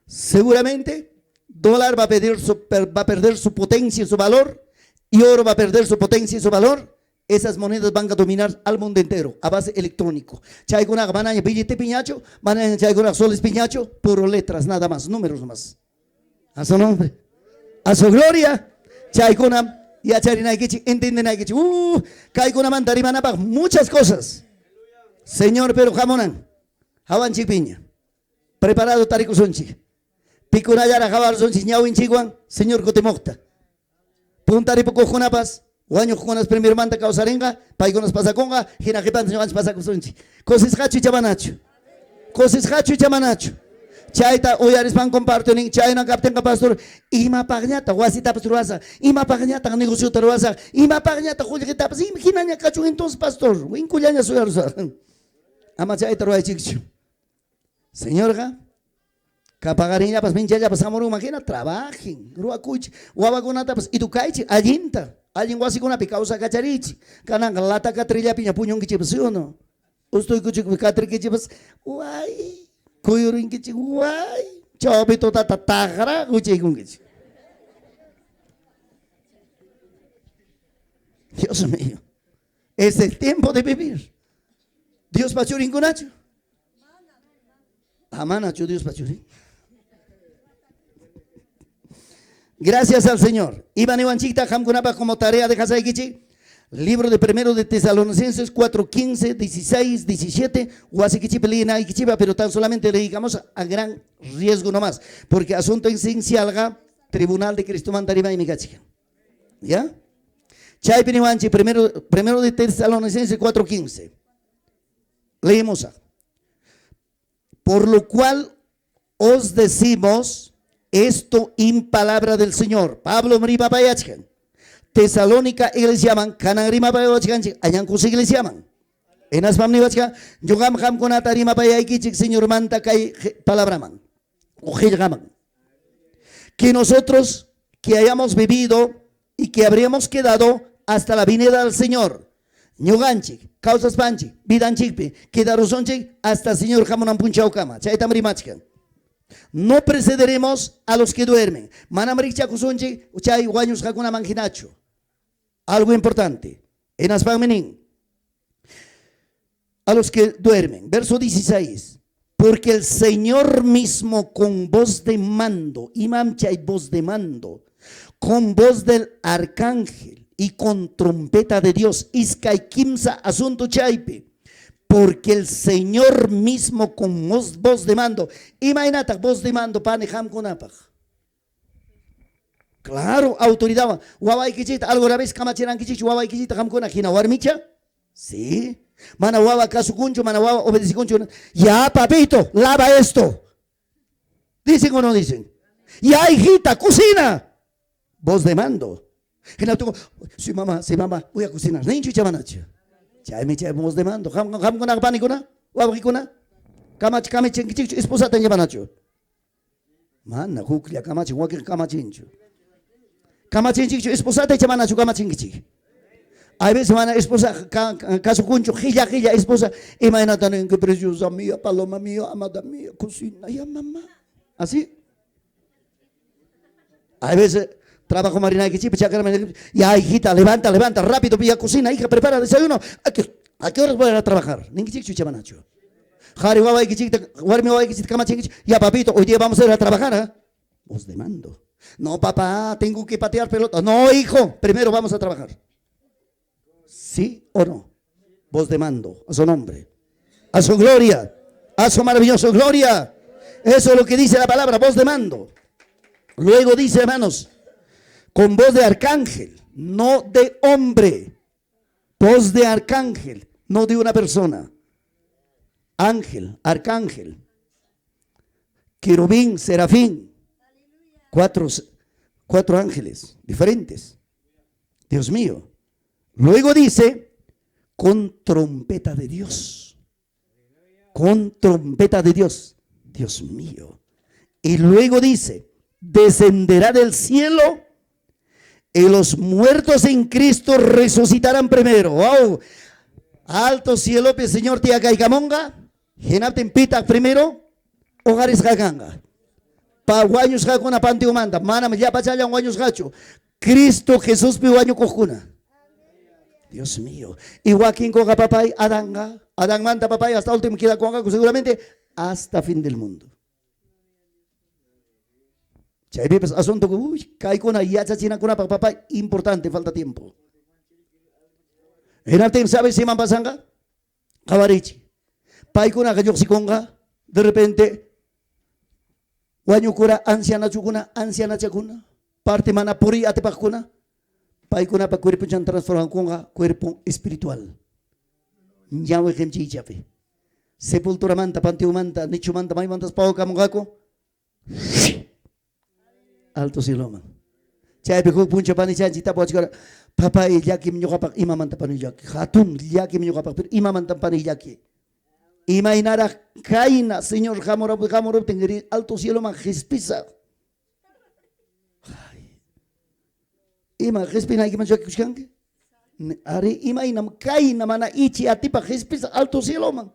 Seguramente dólar va a perder su potencia y su valor, y oro va a perder su potencia y su valor. Esas monedas van a dominar al mundo entero a base electrónico. Chaykunaqa manaña billete piñacho, manaña chaykunaqa soles piñacho, puro letras nada más, números más. A su nombre, a su gloria. Chaykuna yacharinaykichik, entiendenaykichik. Kaykunamanta rimanapaq muchas cosas. Señor, pero hamunan. Hawanchik piña. Preparado tarikusunchik. Pikunallaraq hawarusunchik ñawinchikwan, Señor kutimuqta. Puntaripukuqkunapas, wañuqkunas primermanta kawsarinqa, paykunas pasakunqa, hina qhipanta ñuqanchik pasakusunchik. Kusisqachu icha manachu? Kusisqachu icha manachu? Chayta uyarispan comparto nin, chayna kaptinqa pastor, imapaqñataq wasitapas ruwasaq, imapaqñataq negociota ruwasaq, imapaqñataq qullqitapas, hinaña kachun entonces pastor, winkullaña suyarusaq. Ama chayta ruwaychikchu. Señorqa, kapaqarinllapas, minchallapas hamurunman hina, trabajen, ruwakuychik, wawakunatapas educaychik allinta, allin wasikunapi kawsakacharichik. Kananqa lata katrillapiña puñunkichikpas, ¿sí o no? Ustuykuchikpi katrikichikpas, way, kuyurinkichik, way, chawpi tutata taqra huchaykunkichik. Dios mío, es el tiempo de vivir. Diospa churinkunachu? Amanachu Diospa churin? Gracias al Señor. Ivan Ivanchikta qamkunapaq como tarea de hasaykichik. Libro de primero de Tesalonicenses 4, 15, 16, 17. Wasikichipi liyinaykichipa, pero tan solamente le dedicamos a gran riesgo nomás. Porque asunto esencialqa, Tribunal de Cristo mandarimaymi kachkan. ¿Ya? Chaypi niwanchik, primero de Tesalonicenses 4, 15. Leemos. Por lo cual os decimos esto en palabra del Señor. Pablo rimapayachkan. Tesalónica iglesiaman, kanan rimapayachkanchik, añankus iglesiaman. Hinaspam niwachkan, ñuqam qamkunata rimapayaykichik Señormanta kay palabraman, o qillqaman. Que nosotros que hayamos vivido y que habríamos quedado hasta la venida del Señor. Ñuqanchik, kawsaspanchik, vidanchikpi, quedarusunchik hasta Señor hamunan punchawkama. Chaytam rimachkan. No precederemos a los que duermen. Manam rikchakusunchik chay wañusqakunaman hinachu. Algo importante. Hinaspaqmi nin. A los que duermen. Verso 16. Porque el Señor mismo con voz de mando, imam chay voz de mando, con voz del arcángel y con trompeta de Dios, iskay kimsa asunto chaypi. Porque el Señor mismo con voz de mando. Imaynataq voz de mando pani qamkunapaq. Claro, autoridad. Wawaykichikta alguna vez kamachirankichikchu wawaykichikta qamkuna hina warmicha? Sí. Mana wawa kasukunchu, mana wawa obedecikunchu. Ya, papito, lava esto. ¿Dicen o no dicen? Ya, hijita, cocina. Voz de mando. Hina tuko, sí mamá, voy a cocinar. Ninchu chamanachu. Chaymi chay voz de mando. Qamkuna panikuna, wawqikuna. Kamach kamachinkichikchu, esposata ñamanachu. Mana huklla kamachin, wakin kamachinchu. Kamachinchikchu, esposata chamanachu kamachinkichik. Hay veces mana esposa kasukunchu, qilla qilla esposa, imaynata ninki preciosa mía, paloma mía, amada mía, cocina, ya mamá. Así. Hay veces trabajo marinaykichikpi, chakra marinaykichikpi, ya hijita, levanta, levanta, rápido, vía cocina, hija, prepara desayuno. ¿A qué horas voy a ir a trabajar? Ninkichikchu chamanachu. Qhari wawaykichikta, warmi wawaykichikta kamachinkichik, ya papito, hoy día vamos a ir a trabajar, ¿eh? Voz de mando. No, papá, tengo que patear pelota. No, hijo, primero vamos a trabajar. ¿Sí o no? Voz de mando, a su nombre, a su gloria, a su maravillosa gloria. Eso es lo que dice la palabra, voz de mando. Luego dice, hermanos, con voz de arcángel, no de hombre. Voz de arcángel, no de una persona. Ángel, arcángel, querubín, serafín. Cuatro ángeles diferentes. Dios mío. Luego dice, con trompeta de Dios. Con trompeta de Dios. Dios mío. Y luego dice, descenderá del cielo y los muertos en Cristo resucitarán primero. Wow. Alto cielo, Señor tiyakaykamunqa. Hinaptin pitaq primero hoqarisqa kanqa. Pa wañusqakuna panteonmanta, manam llapachallan wañusqachu. Cristo Jesuspi wañukuqkuna. Dios mío. Y wakinkuqa papay Adanqa, Adanmanta papay hasta último quedakunqaku seguramente hasta fin del mundo. Chaypipas asunto, uy, kaykuna yachachinakunapaq papay importante, falta tiempo. Hinaptin, ¿sabes iman pasanqa? Qhawarichi. Paykunaqa lluqsikunqa, de repente wañukura ancianachukuna, ancianachakuna, parte mana puriy atipaqkuna, paykunapa cuerponchan transformakunqa cuerpo espiritual. Ñawi qimchiychapi. Sepulturamanta, panteonmanta, nichomanta, maymantas pawakamunqaku. Alto cieloman. Chaypi huk punchaw panichanchik tapuwachkara, papay llakim ñuqapaq imamanta pani llaki, hatun llakim ñuqapaq, pero imamanta pani llaki. Imaynaraq kayna Señor hamuruptin alto cieloman qispisaq. Ima qispinaykiman llakikuchkanki? Ari imaynam kayna mana ichi atipaq qispisaq alto cieloman.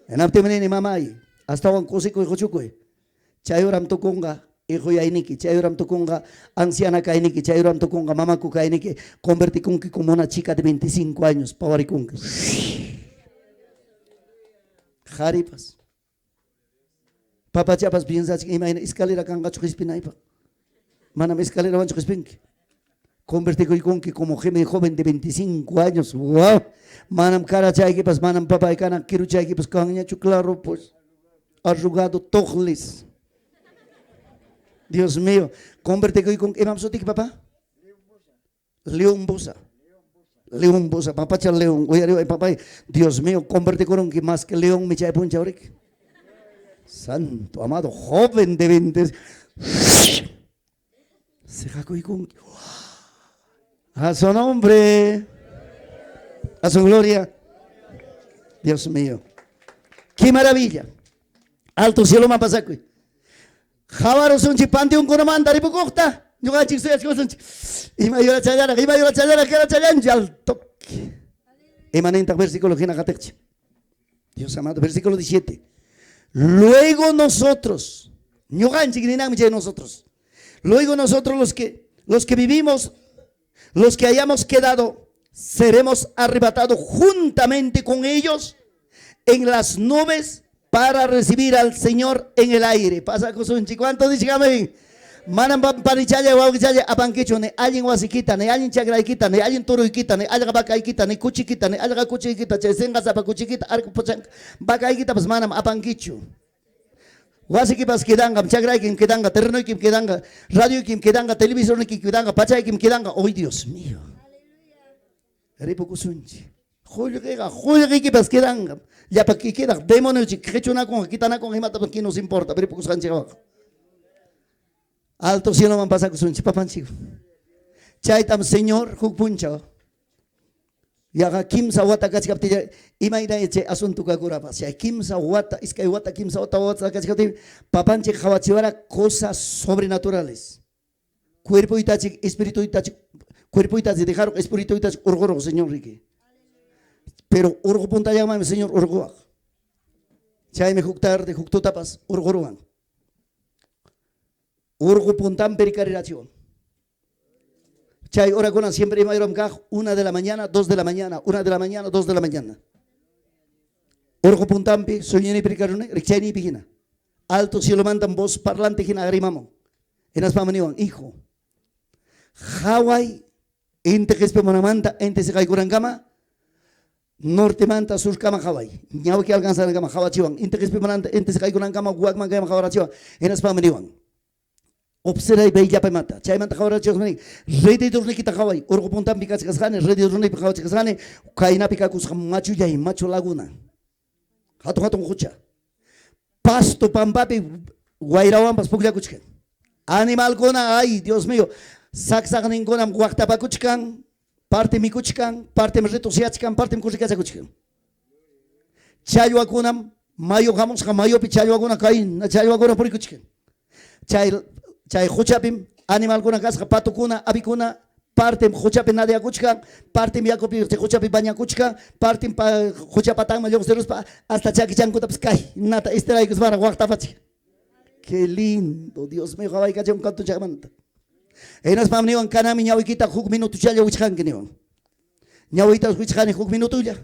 Hinaptinmi nini mamay, astawan kusikuy quchukuy. Chay horam tukunqa hijoyayniki, chay horam tukunqa anciana kayniki, chay horam tukunqa mamaku kayniki, convertikunki como una chica de 25 años, pawarikunki. Qharipas. Papachapas piensachik imayna escalera kanqachu qispinaypaq. Manam escalerawanchu qispinki. Convertikuykunki como joven de 25 años. Wow. Manam karachaykipas, manam papay kanan kiruchaykipas kanñachu, claro, pues. Arrugado, toqlis. Dios mío. Convertikuykunki. Imam sutiki, papá? León Busa. León Busa. Papacha León. Uyariway, papay. Dios mío, convertikurunki más que león mi chay punchaw riki. Santo amado, joven de 20. Seqakuykunki. A su nombre. A su gloria. Dios mío. Qué maravilla. Alto cielo pasakuy. Qhawarusunchik panteonkunamanta ripukuqta. Ñuqanchik suyachkusunchik. Ima yurachallaraq, ima yurachallaraq, karachallanchik al toque. Ima nintaq versículo hina qatiqchik. Dios amado, versículo 17. Luego nosotros, ñuqanchik ninanmi chay nosotros. Luego nosotros los que vivimos, los que hayamos quedado, seremos arrebatados juntamente con ellos en las nubes para recibir al Señor en el aire. Pasa kusunchik. ¿Cuánto dicen amén? Manam panichalla wawqichalla apankichu ni allin wasikita, ni allin chakraykita, ni allin turuykita, ni allqa vacaykita, ni kuchikita, ni allqa kuchiykita, chay sinqasapa kuchikita, arco vacaykitapas manam apankichu. Wasikipas quedanqa, chakraykim quedanqa, terrenoykim quedanqa, radioykim quedanqa, televisornikim quedanqa, pachaykim quedanqa. ¡Ay, Dios mío! Ripukusunchik. Qullqiqa, qullqiykipas quedanqa. Llapa quedaq demoniochik qichunakunqa, kitanakunqa, imatapas que nos importa, ripukusqanchikqa. Alto cieloman pasakusunchik, papanchik. Chaytam Señor huk punchaw yaqa kimsa wata kachkaptilla imayna chay asunto kakurapas. Chay kimsa wata, iskay wata, kimsa wata wata kachkaptin papanchik qawachiwara cosas sobrenaturales. Cuerpoytachik, espirituytachik, cuerpoytachik dejaron, espirituytachik urquruq Señor riki. Pero urqu puntallamanmi Señor urquwaq. Chaymi huk tarde, huk tutapas urquruwan. Urqu puntanpi rikarirachiwan. Chay horakuna siempre ima horam kaq, 1 de la mañana, 2 de la mañana, 1 de la mañana, 2 de la mañana. Urqu puntanpi sueñoynipi rikaruni, rikchaynipi hina. Alto cielomantam voz parlante hina rimamun. Hinaspam niwan, hijo, qhaway inti qispimunamanta inti siqaykunankama nortemanta surkama qhaway. Ñawiki alcanzanankama qhawachiwan. Inti qispimunamanta inti siqaykunankama wakman kayman qhawarachiwan. Hinaspam niwan, observay bellapamata. Chaymanta qhawarachiwan nin, redidornikita qhaway. Urqu puntanpi kachkasqani, redidornipi qhawachkasqani, kaynapi kakusqa machullay, machu laguna. Hatun hatun qucha. Pasto pampapi wayrawanpas pukllakuchkan. Animalkuna, ay, Dios mío, saksaqninkunam waqtapakuchkan, parte mikuchkan, partem ritusyachkan, partem kurrikachakuchkan. Challwakunam mayu hamusqa mayupi challwakuna kayna challwakuna purikuchkan. Chay chay quchapim animalkuna kasqa, patukuna, avikuna, partem quchapi nadayakuchkan, partem yakupi chay quchapi bañakuchkan, partem pa qucha patanman lluqsiruspa hasta chakichankutapas kaynata estiraykusparaq waqtapachik. Qué lindo, Dios mío, qawaykachun kantuchaqmanta. Hinaspam niwan kananmi ñawikita huk minutochalla wichqanki niwan. Ñawiyta wichqani huk minutolla.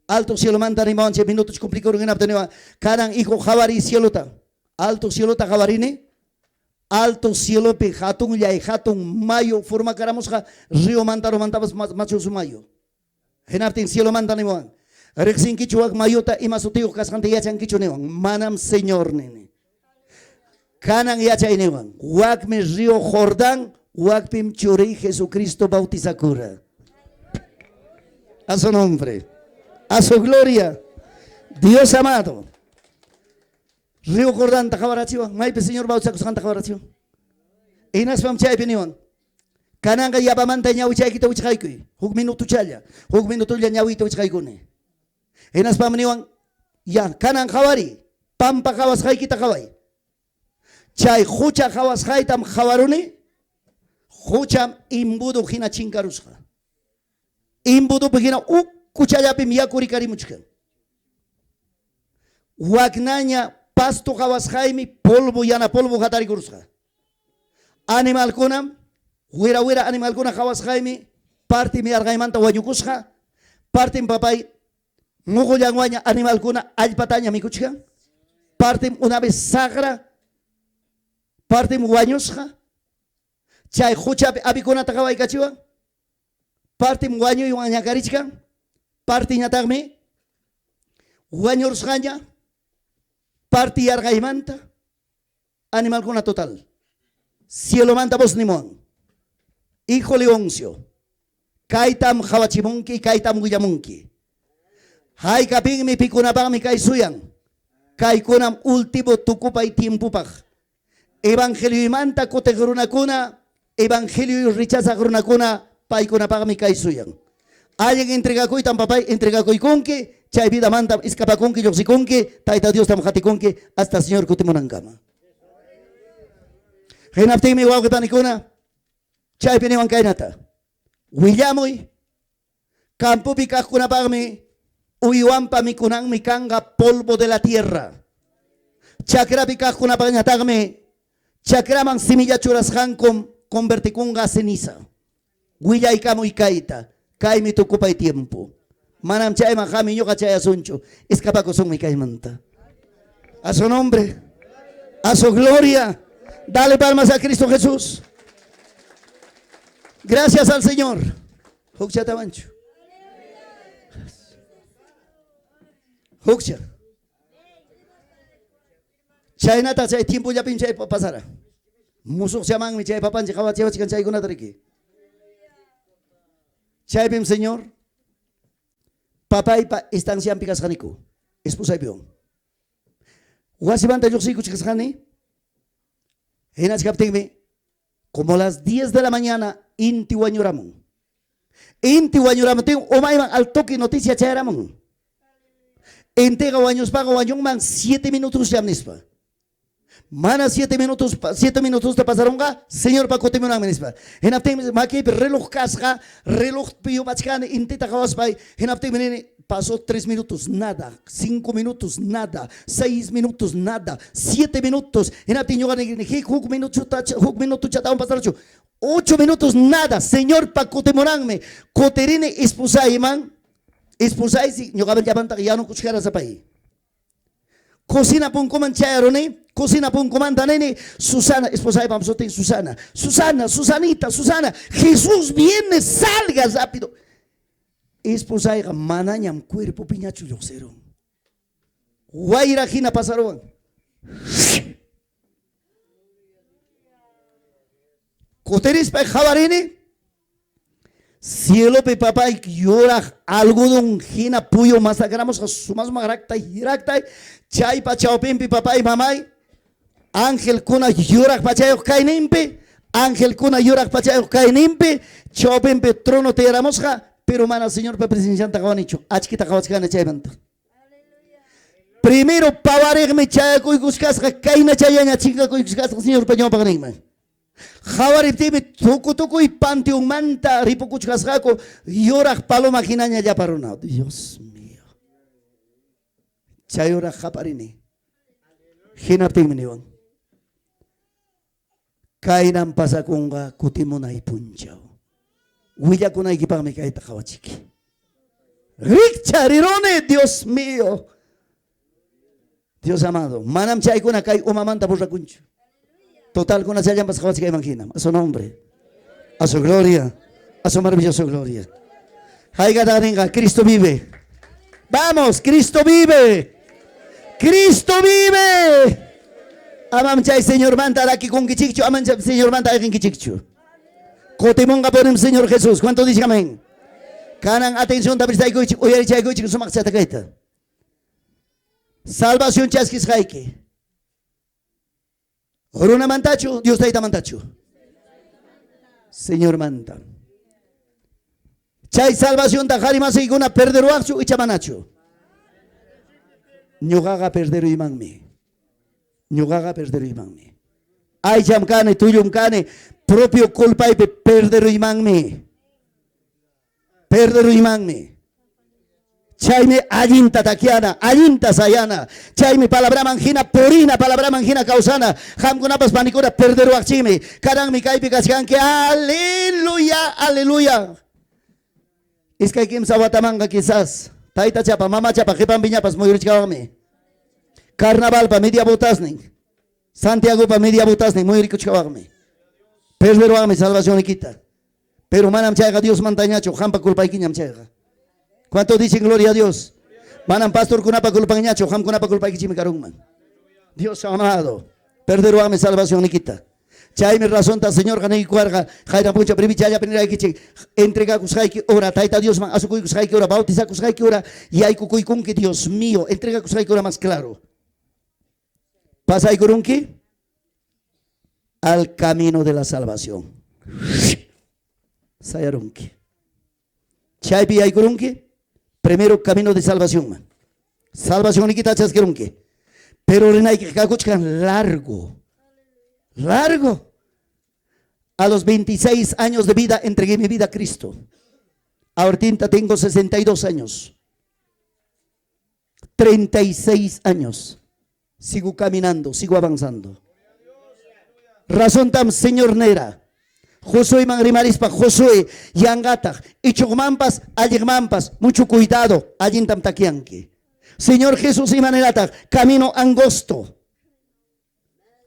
Alto cielomanta rimawan chay minutos cumplikurun hinaptin niwan, kanan hijo qhawariy cielota. Alto cielota qhawarini. Alto cielopi hatunllay hatun mayu formakaramusqa río mantaromantapas machusu mayu. Hinaptin cielomanta niwan, riqsinkichu wak mayuta ima sutiyuq kasqanta yachankichu niwan. Manam Señor nini. Kanan yachay niwan, wakmi río Jordán, wakpim churiy Jesucristo bautizakura. A su nombre, a su gloria, Dios amado. Río Jordanta qhawarachiwan, maypi Señor bautizakusqanta qhawarachiwan. Hinaspam chaypi niwan, kananqa yapamanta ñawichaykita wichqaykuy, huk minutuchalla, huk minutulla ñawiyta wichqaykuni. Hinaspam niwan, ya, kanan qhawariy, pampa qhawasqaykita qhaway. Chay qucha qhawasqaytam qhawaruni, qucham embudo hina chinkarusqa. Embudopi hina ukuchallapim yaku rikarimuchkan. Waknaña pasto qhawasqaymi polvo yana polvo hatarikurusqa. Animalkunam, wira wira animalkuna qhawasqaymi partim yarqaymanta wañukusqa, partim papay muqullanwaña animalkuna allpataña mikuchkan, partim una vez saqra, partim wañusqa. Chay quchapi avikunata qhawaykachiwan, partim wañuywan ñakarichkan, partiñataqmi wañurusqaña, parti yarqaymanta, animalkuna total. Cielomanta voz nimuwan, hijo Leoncio, kaytam qhawachimunki, kaytam willamunki. Haykapinmi pikunapaqmi kay suyan, kaykunam último tukupay tiempopaq. Evangelioymanta kutiq runakuna, evangelio rechazaq runakuna, paykunapaqmi kay suyan. Allin entregakuytam papay entregakuykunki, chay vidamanta escapakunki, lluqsikunki, Tayta Diostam qatikunki hasta Señor kutimunankama. Hinaptinmi wawqi panikuna, chaypi niwan kaynata. Willamuy, campopi kaqkunapaqmi uywanpa mikunanmi kanqa polvo de la tierra. Chakrapi kaqkunapaqñataqmi chakraman semilla churasqankum convertikunqa ceniza. Willaykamuy kayta, kaymi tukupay tiempo. Manam chayman qami ñuqa chayasunchu, escapakusunmi kaymanta. A su nombre, a su gloria. Dale palmas a Cristo Jesús. Gracias al Señor. Hukchatawanchu. Hukcha. Chaynata chay tiempollapim chay pasara. Musuqchamanmi chay papanchik qawachiwachkan chaykunata riki. Chaypim Señor papaypa estancianpi kasqaniku, esposaypiwan. Wasimanta lluqsiykuchkasqani, hinachkaptinmi como las 10 de la mañana inti wañuramun. Inti wañuramuptin umayman al toque noticia chayaramun. Intiqa wañuspaqa wañunman 7 minutos nispa. Mana 7 minutos, 7 minutos pasarunqa, Señorpa kutimunanmi nispa. Hinaptinmi makiypi reloj kasqa, relojpi yupachkani intita qawaspay, hinaptinmi nini, pasó 3 minutos, nada, 5 minutos, nada, 6 minutos, nada, 7 minutos. Hinaptin ñuqa nini, huk minuto huk minuto chatawan pasarachu. 8 minutos, nada, Señorpa kutimunanmi. Kutirini esposayman, esposaysi ñuqaman llapantaqa yanukuchkara sapay. Cocina punkuman chayaruni, cocina punkumanta nini, Susana, esposaypa sutin Susana, Susana, Susanita, Susana, Jesús viene, salga rápido. Esposayqa manañam cuerpopiñachu lluqsirun. Wayra hina pasaruwan. Kutirispa qhawarini, cielopi papay yuraq algodón hina puyu masakramusqa suma sumaq raktay raktay, chaypa chawpinpi papay mamay, angelkuna yuraq pachayuq kayninpi, angelkuna yuraq pachayuq kayninpi, chawpinpi trono tiyaramusqa, pero mana Señorpa presencianta qhawanichu, achkita qhawachkani chaymanta. Primero pawariqmi chayakuykuchkasqa, kayna chayaña chinkakuykuchkasqa Señorpa ñawpaqninman. Qawariptiymi tuku-tukuy panteonmanta ripukuchkasqaku yuraq paloma hinaña llapa runa. Dios mío. Chay hora qaparini. Hinaptinmi niwan. Kaynan pasakunqa kutimunay punchaw. Willakunaykipaqmi kayta qawachiki. Rikchariruni, Dios mío. Dios amado, manam chaykuna kay umamanta borrakunchu. Total kunachallanpas qawachikayman hinam. A su nombre. A su gloria. A su maravilloso gloria. Haykataq ninqa, Cristo vive. Vamos, Cristo vive. Cristo vive. Amam chay Señormanta rakikunkichikchu, amam chay Señormanta ayqinkichikchu. Kutimunqapunim Señor Jesús. ¿Cuánto dicen amén? Kanan atención prestaykuychik, uyarichaykuychik sumaqchata kayta. Salvación chaskisqayki. Runamantachu, Dios Taytamantachu? Señormanta. Chay salvacionta qari masiykuna perderuwaqchu icha manachu? Ñuqaqa perderuymanmi. Ñuqaqa perderuymanmi. Aycham kani, tullum kani, propio culpaypi perderuymanmi. Perderuymanmi. Chaymi allinta takyana, allinta sayana. Chaymi palabraman hina purina, palabraman hina kawsana. Qamkunapas panikuna perderuwaqchikmi. Kananmi kaypi kachkanki. Aleluya, aleluya. Iskay kimsa watamanqa quizás taytachapa, mamachapa qipanpiñapas muyurichkawanmi. Carnavalpa media botasnin, Santiagopa media botasnin muyurikuchkawaqmi. Perderuwaqmi salvacionnikita. Pero manam chayqa Diosmantañachu, qampa culpaykiñam chayqa. ¿Cuánto dicen gloria a Dios? Manam pastorkunapa culpanñachu, qamkunapa culpaykichikmi karunman. Dios amado, perderuwaqmi salvacionnikita. Chaymi razonta Señorqa niykuwarqa, qayna punchaw privichallapi niraykichik, entregakusqayki hora, Tayta Diosman asukuykusqayki hora, bautizakusqayki hora, yaykukuykunki, Dios mío, entregakusqayki hora más claro. Pasaykurunki al camino de la salvación. Sayarunki. Chaypi yaykurunki, primero camino de salvación. Salvacionnikita chaskirunki. Pero rinayki kakuchkan largo. Largo. A los 26 años de vida entregué mi vida a Cristo. Ahorita tengo 62 años. 36 años. Sigo caminando, sigo avanzando. Razón tam, Señor nera. Josué man rimarispa, Josué, yanqataq, ichuqmanpas, alliqmanpas, mucho cuidado, allintam takyanki. Señor Jesús imanirataq, camino angosto.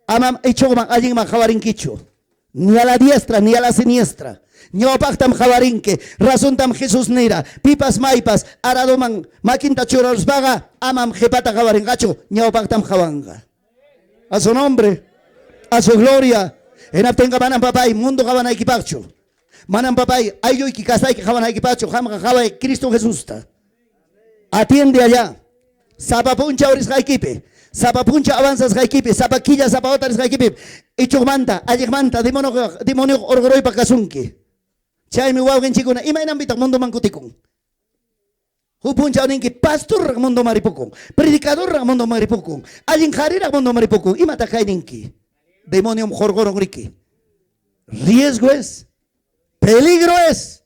Amam ichuqman, allinman qawarinkichu. Ni a la diestra, ni a la siniestra. Ñawpaqtam qawarinki. Razontam Jesús nira, pipas maypas, aradoman makinta churaruspaqa, amam qipata qawarinqachu, ñawpaqtam qawanqa. A su nombre, a su gloria. Hinaptinqa manam papay mundo qawanaykipaqchu. Manam papay aylluyki kasayki qawanaykipaqchu, qamqa qaway Cristo Jesusta. Atiende allá. Sapa punchaw risqaykipi, sapa punchaw avanzasqaykipi, sapa killa, sapa wata risqaykipi, ichuqmanta, alliqmanta, demonio demonio urquruypaq kasunki. Chaymi wawqinchikkuna imaynanpitaq mundoman kutikun. Huk punchaw ninki pastorraq mundoman ripukun, predicadorraq mundoman ripukun, allin qariraq mundoman ripukun. Imataq kay ninki? Demoniom hurqurun riki. Riesgo es, peligro es.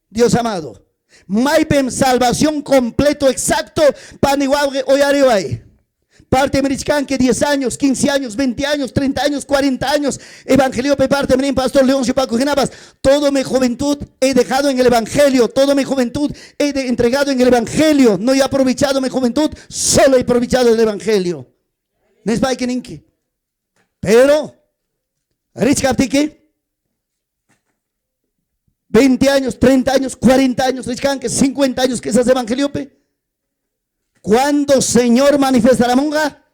Dios amado. Maypim salvación completo, exacto, pani wawqi uyariway. Parte mirichkanki 10 años, 15 años, 20 años, 30 años, 40 años. Evangelio parte mirin pastor Leoncio Paco Ginabas. Toda mi juventud he dejado en el evangelio. Toda mi juventud he entregado en el evangelio. No he aprovechado mi juventud, solo he aprovechado el evangelio. Nispayki ninki. Pero, richkaptiki, 20 años, 30 años, 40 años, richkanki, 50 años que esas evangeliopi. Cuando Señor manifestaramunqa,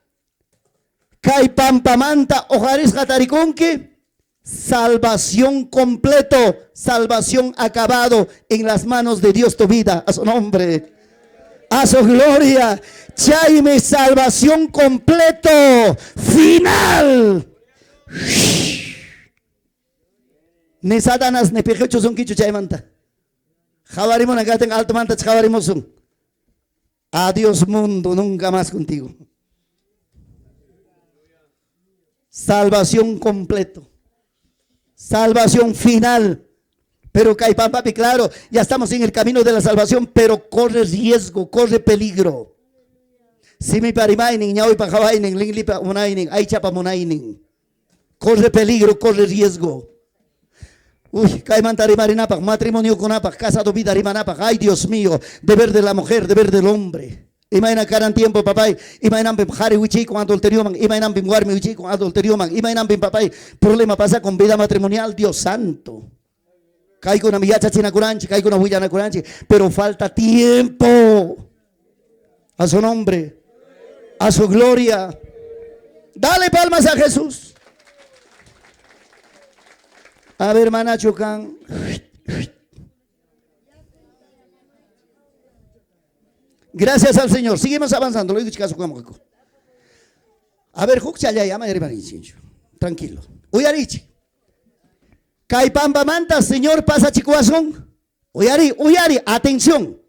kay pampamanta hoqarisqa tarikunki, salvación completo, salvación acabado en las manos de Dios tu vida, a su nombre, a su gloria. Chaymi salvación completo, final. Ni Satanás ni piqichusunkichu chaymanta. Qhawarimuna katin altomanta qhawarimusun. Adiós mundo, nunca más contigo. Salvación completo. Salvación final. Pero kay pampapi, claro, ya estamos en el camino de la salvación, pero corre riesgo, corre peligro. Simipa rimaynin, ñawipa qawaynin, linlipa munaynin, aychapa munaynin. Corre peligro, corre riesgo. Uy, kaymanta rimarinapaq, matrimoniokunapaq, casado vida rimanapaq. Ay, Dios mío, deber de la mujer, deber del hombre. Imayna karan tiempo, papay, imaynanpim qhari wichiykun adulterioman, imaynanpim warmi wichiykun adulterioman, imaynanpim, papay, problema pasa con vida matrimonial, Dios santo. Kaykunam yachachinakuranchik, kaykuna willanakuranchik, pero falta tiempo. A su nombre, a su gloria. Dale palmas a Jesús. A ver, manachu kan. Gracias al Señor. Seguimos avanzando. Lo digo, chicas, A ver, Tranquilo. Uyarichi. Kay pampamanta, Señor, pasachikuwasun. Uyari, uyari, atención.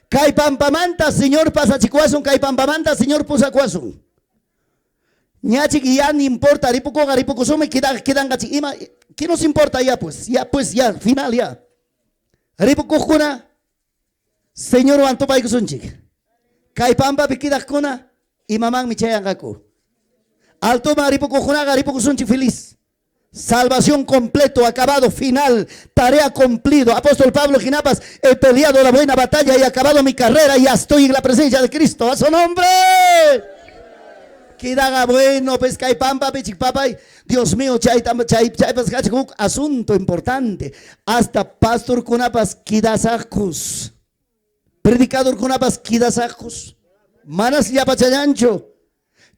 Kay pampamanta, Señor, pasachikuwasun. Kay pampamanta, Señor, pusakuwasun. Ñachik ya ni importa, ripukuqa ripukusumi, quedan ima, ¿qué nos importa ya pues? Ya pues, ya, final ya. Ripukuqkuna, Señorwan tupaykusunchik. Kay pampapi kidaqkuna, imamanmi chayanqaku. Altoman ripukuqkunaqa ripukusunchik feliz. Salvación completo, acabado, final, tarea cumplido. Apóstol Pablo hinapas, he peleado la buena batalla y acabado mi carrera y ya estoy en la presencia de Cristo. A su nombre. Kidaga bueno, pues kay pampa, papay. Dios mío, chay, chay, chay, asunto importante. Hasta pastor kunapas kidasaqkus. Predicador kunapas kidasaqkus. Manas llapachallanchu.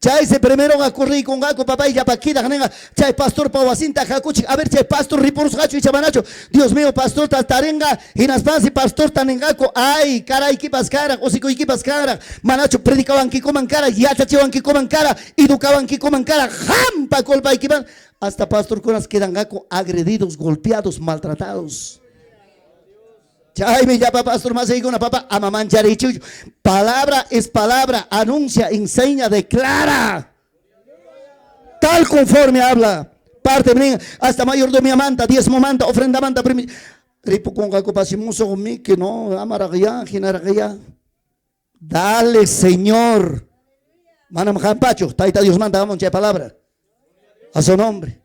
Chay se primero corrikunqaku papay llapa kidaq ninqa chay pastor pa wasinta hakuchik a ver chay pastor ripurusqachu icha manachu Dios mío pastor ta tarinqa hinaspansi pastor ta ninqaku ay karaykipas karaq usikuykipas karaq manachu predicawankikuman karaq yachachiwankikuman karaq educawankikuman karaq qampa culpaykiman hasta pastorkunas quedanqaku agredidos, golpeados, maltratados. Chaymi llapa pastor masiykuna papa ama mancharichuchu. Palabra es palabra, anuncia, enseña, declara. Tal conforme habla. Parte hasta mayordomía manta, diezmo manta, ofrenda manta, ripukunqaku pasimuso que no, amaraqya, hinaraqya. Dale, Señor. Manam hampachu, Tayta Dios manda, vamos, palabra. A su nombre.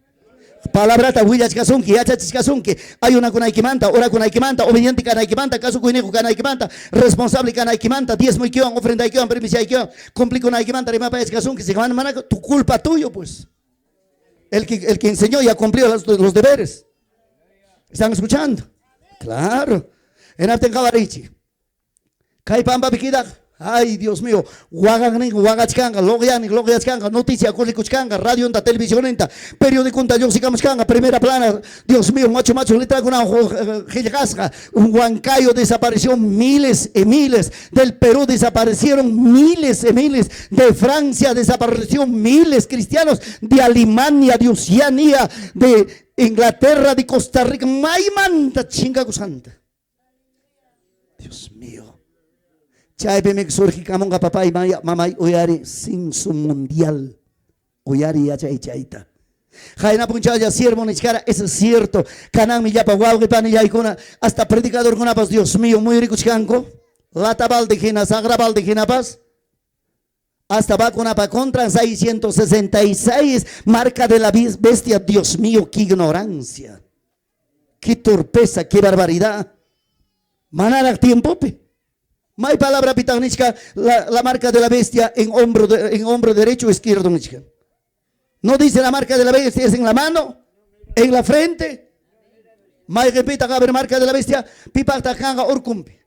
Palabrata willachkasunki, yachachichkasunki, ayunakunaykimanta, orakunaykimanta, obediente kanaykimanta, kasukuyniyuq kanaykimanta, responsable kanaykimanta, diezmoykiwan, ofrendaykiwan, primiciaykiwan, cumplikunaykimanta, rimapayachkasunki, si mana tu culpa tuyo pues. El que enseñó ya cumplió los deberes. ¿Están escuchando? Claro. Hinaptin qhawariychik. Kay pampapi kidaq Ay, Dios mío, waqaqnin waqachkanqa, luqyanin luqyachkanqa, noticia corrikuchkanqa, radionta, televisioninta, periodiconta lluqsikamuchkanqa, primera plana, Dios mío, macho macho letrakuna qillqasqa, Huancayo desapareció miles y miles, del Perú desaparecieron miles y miles, de Francia desapareció miles cristianos, de Alemania, de Oceanía, de Inglaterra, de Costa Rica, maymanta chinkakusqanta. Dios mío. Chaypimi surgikamunqa papay mamay uyari censo mundial. Uyari yachay chayta. Qayna punchawlla siervo nichkara, eso es cierto. Kananmi llapa wawqi panillaykuna, hasta predicadorkunapas, Dios mío, muy rikuchkanku. Lata balde hina, sagra balde hinapas. Hasta vacunapa contra 666, marca de la bestia. Dios mío, qué ignorancia. Qué torpeza, qué barbaridad. Manaraq tiempopi. May palabra pitaq nichka, la marca de la bestia en hombro derecho o izquierdo nichka. No dice la marca de la bestia, es en la mano, en la frente. May repita a ver marca de la bestia, pipaqta kanqa urkumpi.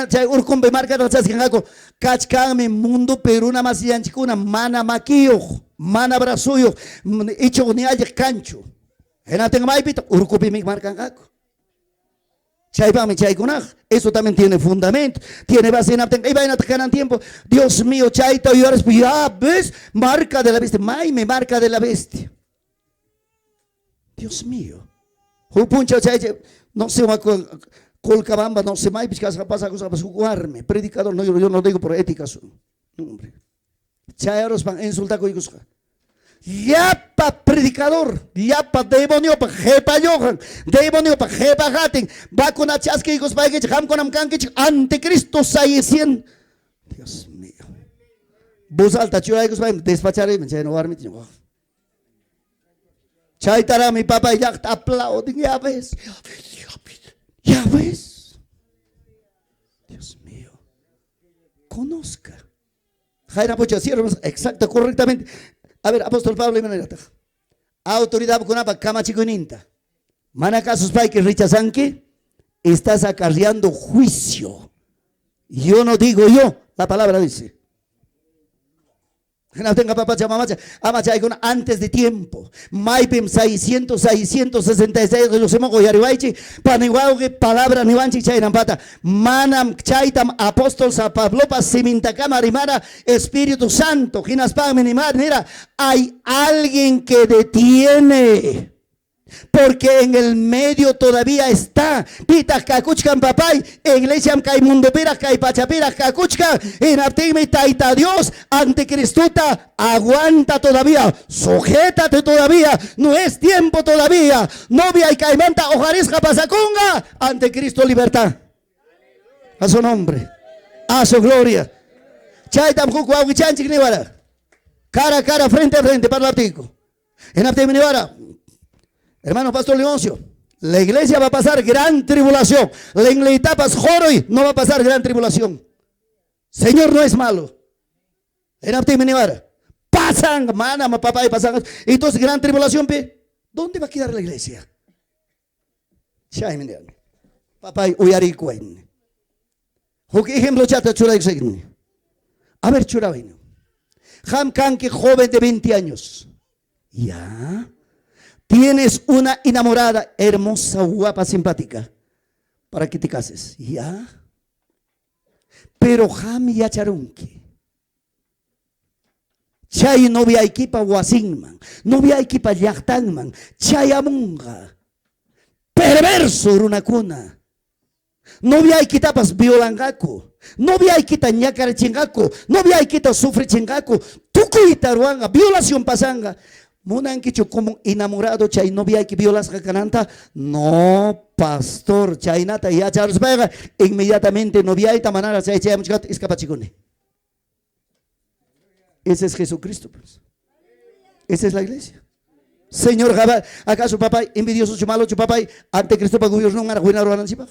Chay urkumpi marca chaskinqaku, kachkanmi mundo peruna masillanchikuna mana makiyuq, mana brazuyuq, ichuq ni alliq kanchu. Hinaptin maypita urkupimi markanqaku. Chaypaqmi chaykunaq. Eso también tiene fundamento, tiene base en imaynataq kanan tiempo. Dios mío, chayta uyarispa, ya ves, marca de la bestia, maymi marca de la bestia. Dios mío. Huk punchaw chay, no sé, Colcabamba, no sé, maypis kasqa pasakusqapas huk warmi, predicador, no, yo no digo por ética. No, hombre. Chayaruspan insultakuykusqa. Llapa predicador, llapa demoniopa qepalluqan, demoniopa qepaqatin, vacuna chaskiykuspaykichik, qamkunam kankichik anticristo 600. Dios mío. Buzalta churaykuspaymi despachariyman chayna warmita ñuqaqa. Chaytaraqmi papay llaqta aplaudin, ya ves, ya ves, ya ves, ya ves. Dios mío. Conozca. Jaira Pocha, cierro, exacto, correctamente. A ver, apóstol Pablo imanayrataq. Autoridadkunapa kamachikuyninta. Mana kasuspayki rechazanki, estás acarreando juicio. Yo no digo yo, la palabra dice. Hinaptinqa papacha mamacha ama chaykuna antes de tiempo. Maypim 600, 666 lluqsimunqa uyariwaychik, pani wawqi palabra niwanchik chaynampata. Manam chaytam apóstol San Pablopa simintakama rimara Espíritu Santo. Hinaspanmi nira, hay alguien que detiene. Porque en el medio todavía está. Pitaq kakuchkan papay, iglesiam kay mundopiraq kay pachapiraq kakuchkan. Hinaptinmi Tayta Dios anticristuta aguanta todavía, sujétate todavía, no es tiempo todavía. Novia y kaymanta hoqarisqa pasakunqa, anticristo libertad. A su nombre, a su gloria. Chaytam huk wawqichanchik niwara. Cara a cara, frente a frente, parlaptiyku. Hinaptinmi niwara, hermano Pastor Leoncio, la iglesia va a pasar gran tribulación. Lengleytapas qhuruy no va a pasar gran tribulación. Señor no es malo. Hinaptinmi niwara, pasan, mana, papá y pasan. Entonces gran tribulación, pe, ¿dónde va a quedar la iglesia? Chaymi nirani. Papay uyarikuwayni. Huk ejemplo chata churaykusayki. A ver, churawayni. Qam kanki joven de 20 años. Ya. Tienes una enamorada hermosa, guapa, simpática. Para que te cases. Ya. Pero qam yacharunki. Chay noviaykipa wasinman, noviaykipa llaqtanman chayamunqa. Perverso runakuna. Noviaykitapas violanqaku. Noviaykita ñakarichinqaku. Noviaykita sufrichinqaku. Tukuyta ruwanqa, violación pasanqa. Munankichu como enamorado chay noviayki violasqa kananta? No, pastor, chaynata yacharuspayqa inmediatamente noviayta manara chay chayamuchkaptin escapachikuni. Ese es Jesucristo, pues. Esa es la iglesia. Señor, ¿acaso papá envidioso malo papá anticristo pa gobierno ruwananchikpaq?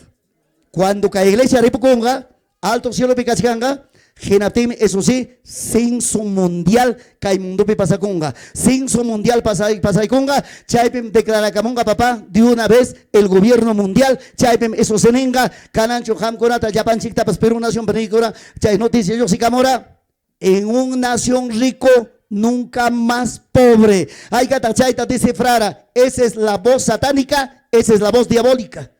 Cuando kay iglesia ripukunqa, alto cielo kachkanqa, hinaptinmi, eso sí, censo mundial kay mundopi pasakunqa. Censo mundial pasaykunqa, chaypim declarakamunqa papá de una vez el gobierno mundial, chaypim eso se ninqa, kananchu qamkunata llapanchiktapas Perú nación penikura, chay noticia lluqsikamura, en una nación rico nunca más pobre. Hay que chayta descifrara. Esa es la voz satánica, esa es la voz diabólica.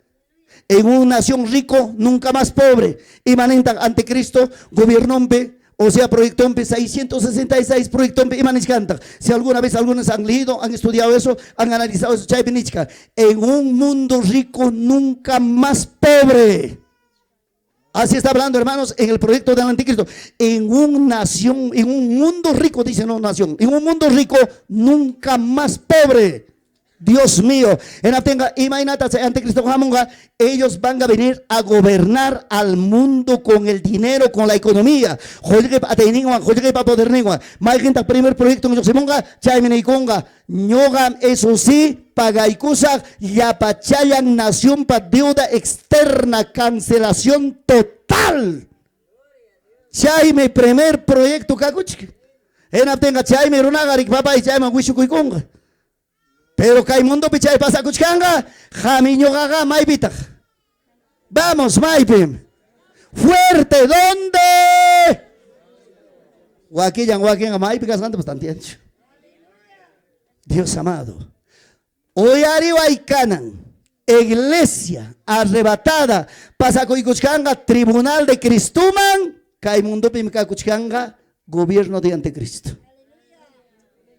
En una nación rico, nunca más pobre. Y manenta anticristo, gobiernompe, o sea, proyectompe, 666 proyectompe, y manichkanta. Si alguna vez algunos han leído, han estudiado eso, han analizado eso, chay benichka. En un mundo rico, nunca más pobre. Así está hablando, hermanos, en el proyecto del anticristo. En una nación, en un mundo rico, dice no nación, en un mundo rico, nunca más pobre. Dios mío, en Atenga, imagínate, anticristo hamunqa, ellos van a venir a gobernar al mundo con el dinero, con la economía. Qullqipa atiyninwan, qullqipa poderninwan. Mayqintaq primer proyecto lluqsimunqa, chaymi niykunqa, ñuqam eso sí, pagaykusaq llapachallan nacionpa deuda externa, cancelación total. Chaymi primer proyecto kakuchik. Hinaptinqa chaymi runaqa rik papay chayman wishukuykunqa. Pero kay mundopi chay pasakuchkanqa, qami ñuqaqa maypitaq. Vamos, maypim. Fuerte, ¿dónde? Wakillan wakinqa maypi kasqanta pues tantianchu. Dios amado. Uyariway kanan. Iglesia arrebatada pasakuykuchkanqa tribunal de Cristuman, kay mundopim kakuchkanqa gobierno de anticristo.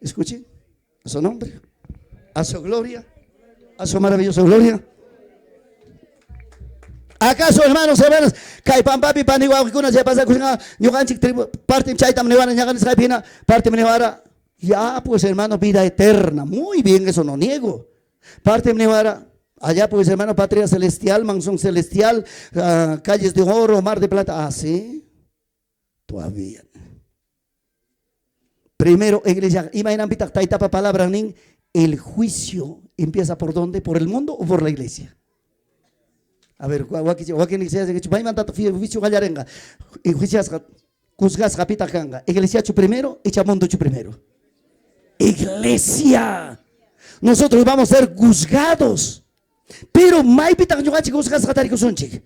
Escuchen, a su nombre, a su gloria, a su maravillosa gloria. Acaso, hermanos, hermanas, kay pampapi pani wawqikuna chay pasakusqa ñuqanchik partim chaytam niwara ñaqa nisqaypi hina partim niwara. Ya, pues hermano, vida eterna. Muy bien, eso no niego. Partim niwara. Allá pues hermano, patria celestial, mansión celestial, calles de oro, mar de plata. Ah, sí. Todavía. Primero, iglesia, imaynanpitaq taytapa palabra nin, el juicio empieza por dónde? ¿Por el mundo o por la iglesia? A ver, wakin iglesia maymantataq juicio qallarinqa? Juiciasqa, juzgasqa pitaq kanqa? Iglesiachu primero, icha mundochu primero? Iglesia. Nosotros vamos a ser juzgados. Pero maypitaq ñuqanchik juzgasqa tarikusunchik?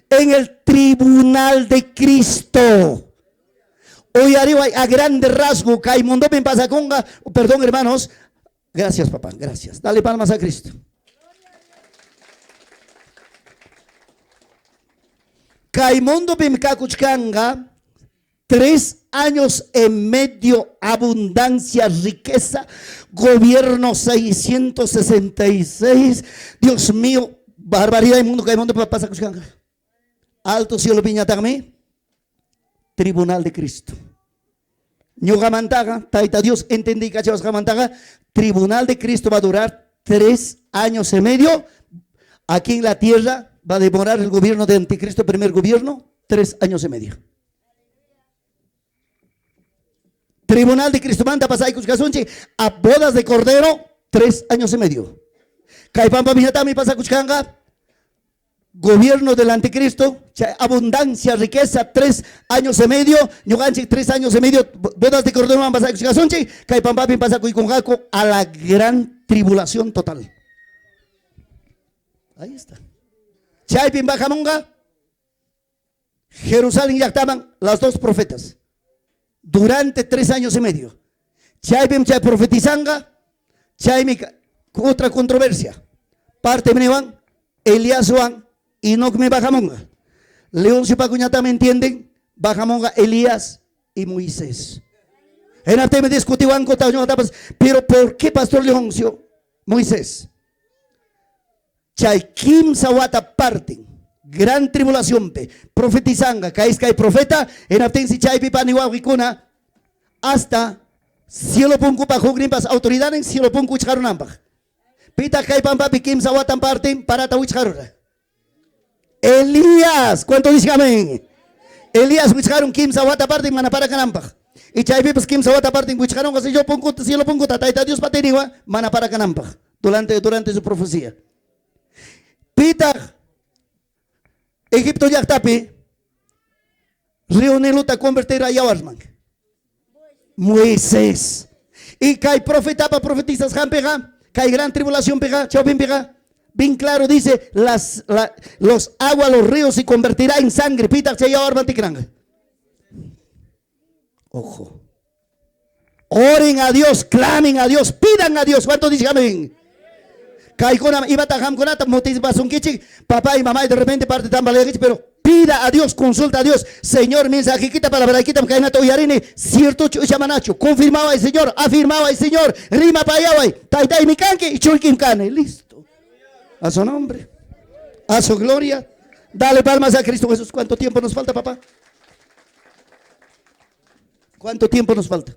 En el tribunal de Cristo. Uyariway a grande rasgo kay mundopim pasakunqa. Perdón, hermanos. Gracias, papá. Gracias. Dale palmas a Cristo. Kay mundopim kakuchkanqa 3 años y medio, abundancia, riqueza, gobierno 666. Dios mío, barbaridad del mundo kay mundo pasakuchkanqa. Alto cielo piñataqmi, tribunal de Cristo. Ñuqamantaqa, Tayta Dios entendí kachawasqamantaqa, tribunal de Cristo va a durar 3 años y medio. Aquí en la tierra va a demorar el gobierno de Anticristo, primer gobierno, 3 años y medio. Tribunal de Cristo manta pasaykuchkasunchik a bodas de Cordero, 3 años y medio. Kay pampapiñataqmi pasakuchkanqa gobierno del anticristo, abundancia, riqueza, 3 años y medio, ñuqanchik 3 años y medio, bodas de Cordero man pasaykuchkasunchik, kay pampapin pasakuykunqaku a la gran tribulación total. Ahí está. Chaypin bajamunqa Jerusalén llaqtaman las dos profetas durante 3 años y medio. Chaypim chay profetizanga, chaymi otra controversia. Parte niwan, Elías-wan, Enoc me bajamunqa. Leoncio Pacuñata me entienden, bajamunqa Elías y Moisés. En me discutiwan pero ¿por qué Pastor Leoncio? Moisés. Chay kimsa wata parten gran tribulación pe profetizanga kay kay profeta hinaptinsi chaypi pani wawqikuna hasta cielo punkupaq hukninpas autoridad en cielo punku wichqarunanpaq. Pitaq kay pampapi kimsa watan partin parata wichqarura? Elías. ¿Cuánto dice amén? Elías wichqarun kimsa wata partin mana para kananpaq. Y chaypipas kimsa wata partin wichqarunqa cielo punkuta, cielo punkuta Tayta Dios patiniwa mana para kananpaq durante su profecía. Pitaq Egipto llaqtapi río Niluta convertir a yawarman? Moisés. Y kay profetapa profetizasqanpiqa, kay gran tribulación piqa, chawpinpiqa, bien claro dice, los aguas, los ríos se convertirá en sangre. Pitaq chay yawarman tikranqa? Ojo. Oren a Dios, clamen a Dios, pidan a Dios. ¿Cuánto dicen amén? Kaykuna imata qamkunata motivasunkichik, papá y mamá y de repente parte tambaleakichik, pero pida a Dios, consulta a Dios. Señor, mensajikita, palabraykita, kaynata uyarini, cierto manachu, confirmaba el Señor, afirmaba el Señor, rimapayaway, taytaymi kanki y churiykim kani. Listo. A su nombre, a su gloria. Dale palmas a Cristo Jesús. ¿Cuánto tiempo nos falta, papá? ¿Cuánto tiempo nos falta?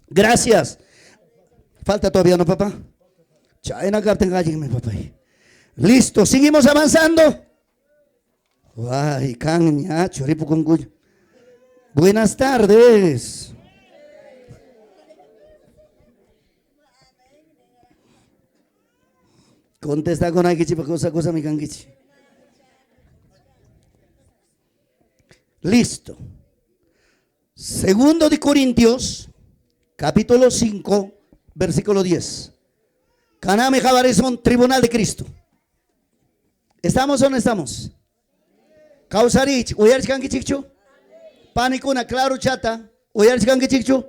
Gracias. Falta todavía, ¿no, papá? Chayna mi papá. Listo, seguimos avanzando. Ay, caña, choripo con Buenas tardes. Contesta con aquí, cosa, cosa, mi kankichi. Listo. Segundo de Corintios, capítulo 5, versículo 10. Kananmi qawarisun, Tribunal de Cristo. ¿Estamos o no estamos? Kawsarich, uyarichkankichikchu? Panikuna, claro chata, uyarichkankichikchu?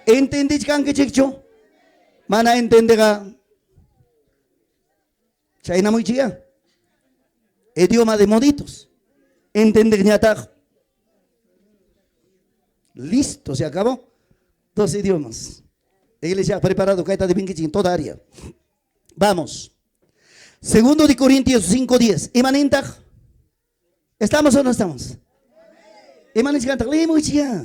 Entendichkankichikchu? Mana entendega. Chayna muy chiya. Idioma de moditos. Entendiñataq. Listo, se acabó. Dos idiomas. Iglesia preparado kayta debinkichik en toda área. Vamos. Segundo de Corintios 5:10. Imanintaq? ¿Estamos o no estamos? Imaninchikantaq? Leemuychikya.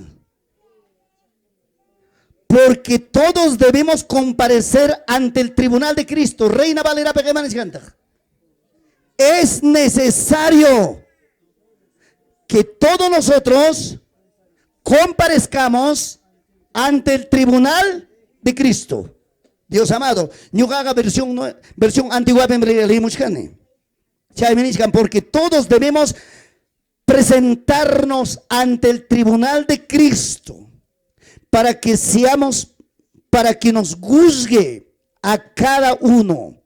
Porque todos debemos comparecer ante el tribunal de Cristo. Reina Valera imaninchikantaq? Es necesario que todos nosotros comparezcamos ante el tribunal de Cristo. Dios amado, ñuqaqa versión, versión antigua leemuchkani. Chaymi nichkan, porque todos debemos presentarnos ante el tribunal de Cristo para que seamos, para que nos juzgue a cada uno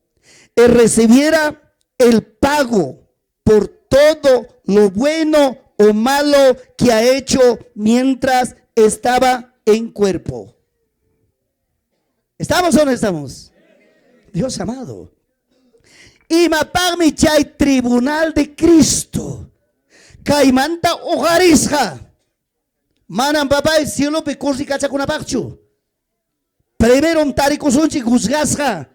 y recibiera el pago por todo lo bueno o malo que ha hecho mientras estaba en cuerpo. ¿Estamos o no estamos? Dios amado. Imapaqmi chay tribunal de Cristo. Kaymanta uqarisqa. Manam papay cielopi kurrikachakunapaqchu. Primero tarikusunchik juzgasqa.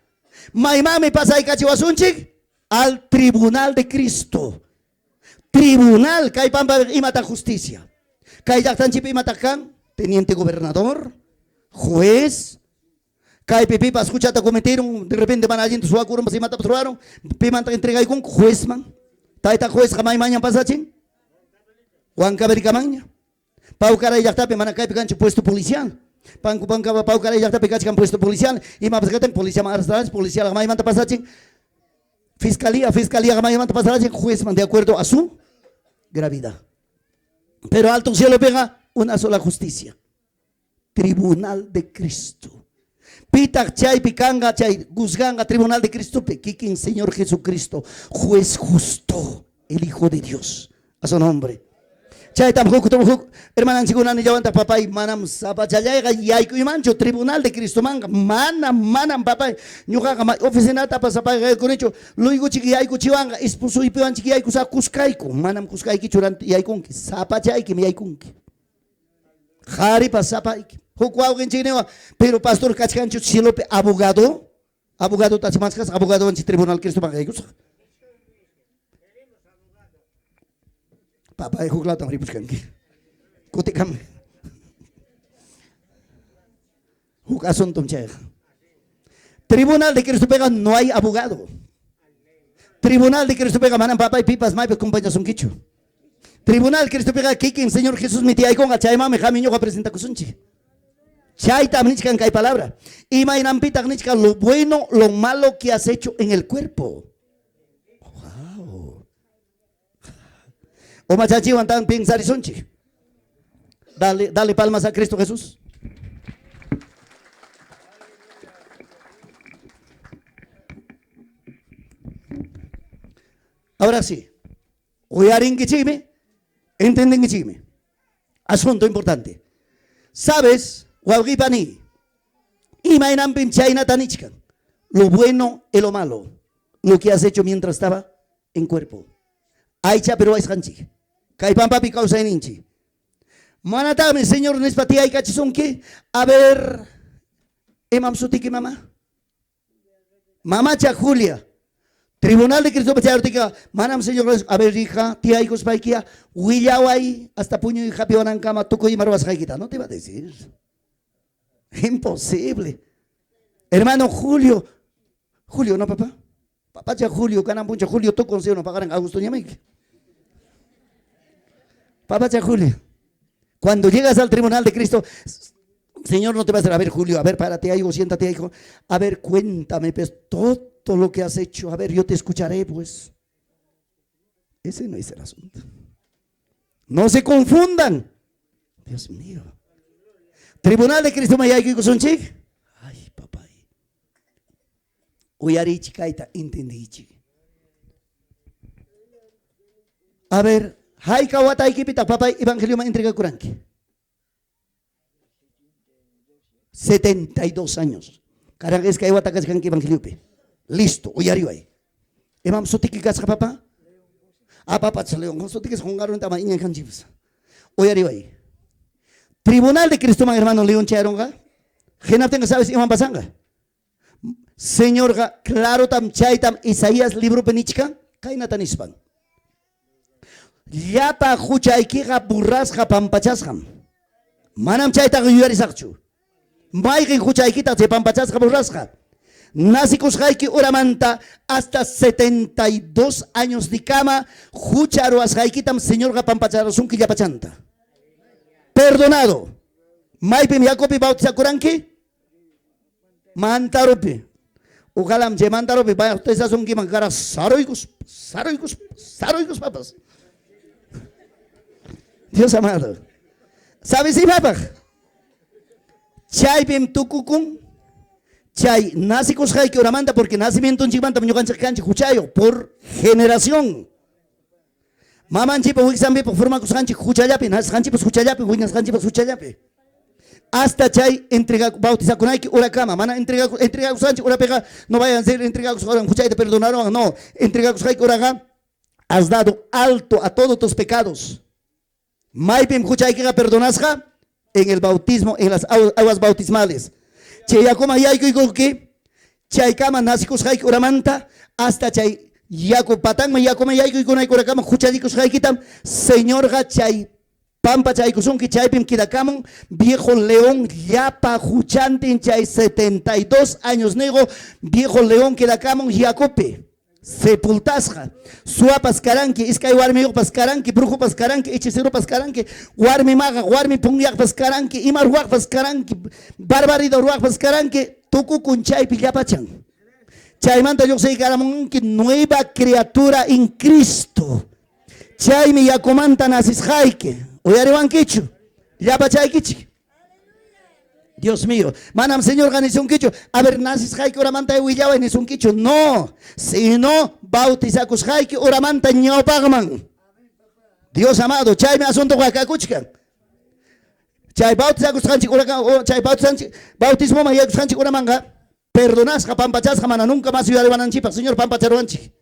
Maymanmi pasaykachiwasunchik? Al tribunal de Cristo. Tribunal, kay pampa imata justicia. Kay llaqtanchikpi imataq kan? Teniente gobernador, juez, kaypi pipas huchata cometieron, de repente van allinta suwakurun, imatapas ruwaron, pimanta entregaykunku juezman. Tayta juezqa maymanñam pasachin? Huancavelicamanña. Paucaray llaqtapi mana kaypi kanchu puesto policial. Panku panka Paucaray llaqtapi kachkan puesto policial. Imapas katan policiaman arrestaran, policía maymanta pasachin. Fiscalía, fiscalía maymanta pasachin, juezman de acuerdo a su gravedad. Pero alto cielo pega una sola justicia. Tribunal de Cristo. Pitaq chaypi kanqa chay juzganga Tribunal de Cristo pi kikin Señor Jesucristo, juez justo, el Hijo de Dios. A su nombre. Chaytam huk huk hermananchikuna nillawantaq papay manam sapachallayqa yaykuymanchu Tribunal de Cristo manqa manam manam papay ñuqaqa oficinatapas sapayqa yaykunichu luyguchik yaykuchiwanqa esposuypiwanchik yaykusaq kuskayku manam kuskaykichu yaykunki sapachaykim yaykunki qharipas sapayki huk wawqinchik niwan pero pastor kachkanchu cielopi abogado abogado tachimachkas abogadowanchik Tribunal Cristo manqa yaykusaq papay huk lawtam ripuchkanki kutikam huk asuntum chayqa Tribunal de Cristo pega no hay abogado. Tribunal de Cristo pega manam papay pipas maypi compañasunkichu. Tribunal Cristo pega kikin Señor Jesús mi tiyaykunqa chaymanmi qami ñuqa presentakusunchik. Chaytam nichkan kay palabra. Imaynanpitaq nichkan lo bueno, lo malo que has hecho en el cuerpo. Wow. Umachachiwan tan pensarisunchik. Dale, dale palmas a Cristo Jesús. Ahora sí, uyarinkichikmi, entendinkichikmi. Asunto importante. ¿Sabes, wawqipani, imaynanpim chaynata nichkan? Lo bueno y lo malo, lo que has hecho mientras estaba en cuerpo. Aychapi ruwasqanchik. Kay pampapi kawsayninchik. Manataqmi Señor nispa tiyaykachisunki. A ver, imam sutiki mamá? Mamacha Julia. Tribunal de Cristo chayartika, manam Señor, a ver hija, tiyaykuspaykiya, willaway hasta puñuy hapiwanankama tukuy ima ruwasqaykita. No te iba a decir. Imposible. Hermano Julio, Julio, ¿no papá? Papacha Julio, kanan puncha Julio, tú consejo no pagaran Augusto ñamayki. Papacha Julio, cuando llegas al tribunal de Cristo, Señor no te va a decir, a ver Julio, a ver, párate, hijo, siéntate, hijo, a ver, cuéntame, pues, todo lo que has hecho, a ver, yo te escucharé, pues. Ese no es el asunto. No se confundan. Dios mío. Tribunal de Cristo mayaykusunchik. Ay, papay. Uyarichik kayta entendichik. A ver, hayka wataykipitaq papay evangelioman entregakuranki? 72 años. Karan iskay wata kachkanki evangeliopi. Listo, uyariway. Imam sutiki kasqa papá? Ah, papá, León, sutiki qunqarunta ama iñankanchikpas. Uyariway. Tribunal de Cristo man hermano León chayarunqa. Hinaptinqa sabes imam pasanqa? Señorqa clarotam chaytam Isaías libropi nichkan kaynata nispan. Llapa huchaykiqa burrasqa pampachasqam. Manam chaytaqa yuyarisaqchu. Mayqin huchaykitaq chay pampachasqa burrasqa? Nacikusqayki horamanta hasta 72 años dikama hucha ruwasqaykitam Señorqa pampacharasunki llapachanta. Perdonado. Maypim yakupi bautizakuranki? Mantarupi. Ojalam chay mantarupi bautizasunkiman kara saruykus, saruykus, saruykuspapas. Dios amado. ¿Sabes imapaq? Chaypim tukukun chay nacikusqayki horamanta porque nacimientonchikmantam ñuqanchik kanchik huchayuq por generación. Mamanchikpa wiksanpipaq formakusqanchik huchallapi, nacesqanchikpas huchallapi, wiñasqanchikpas huchallapi. Hasta chay entrega bautizakunayki horakama, mana entrega entregakusqanchik horapiqa no vayan a ser entregakusqa horan huchayta perdonaruwan, no, entregakusqayki horaqa has dado alto a todos tus pecados. Maypim huchaykiqa perdonasqa? En el bautismo, en las aguas bautismales. Chay yakuman yaykuykunki, chaykama nacikusqayki horamanta hasta chay yaku patanman yakuman yaykuykunayki horakama huchallikusqaykitam Señorqa chay pampachaykusunki, chaypim quedakamun viejo león llapa huchantin chay 72 años nigo viejo león quedakamun yakupi. Sepultasqa. Suwapas karanki, iskay warmiyuqpas karanki, brujopas karanki, hechiceropas karanki, warmi maqaq, warmi punyaqpas karanki, ima ruwaqpas karanki, barbaridad ruwaqpas karanki, tukukun chaypi llapachan. Chaymanta lluqsiykaramunki nueva criatura en Cristo. Chaymi yakumanta nacisqayki. Uyariwankichu? Llapachaykichik. Dios mío, manam Señorqa nisunkichu, a ver, nacisqayki horamanta willaway nisunkichu, no, sino bautizakusqayki horamanta ñawpaqman. Dios amado, chaymi asuntoqa kakuchkan. Chay bautizakusqanchik horaqa, chay bautizanchik, bautismoman yaykusqanchik horamanqa perdonasqa, pampachasqa, mana nunca más yuyariwananchikpaq, Señor pampacharuwanchik.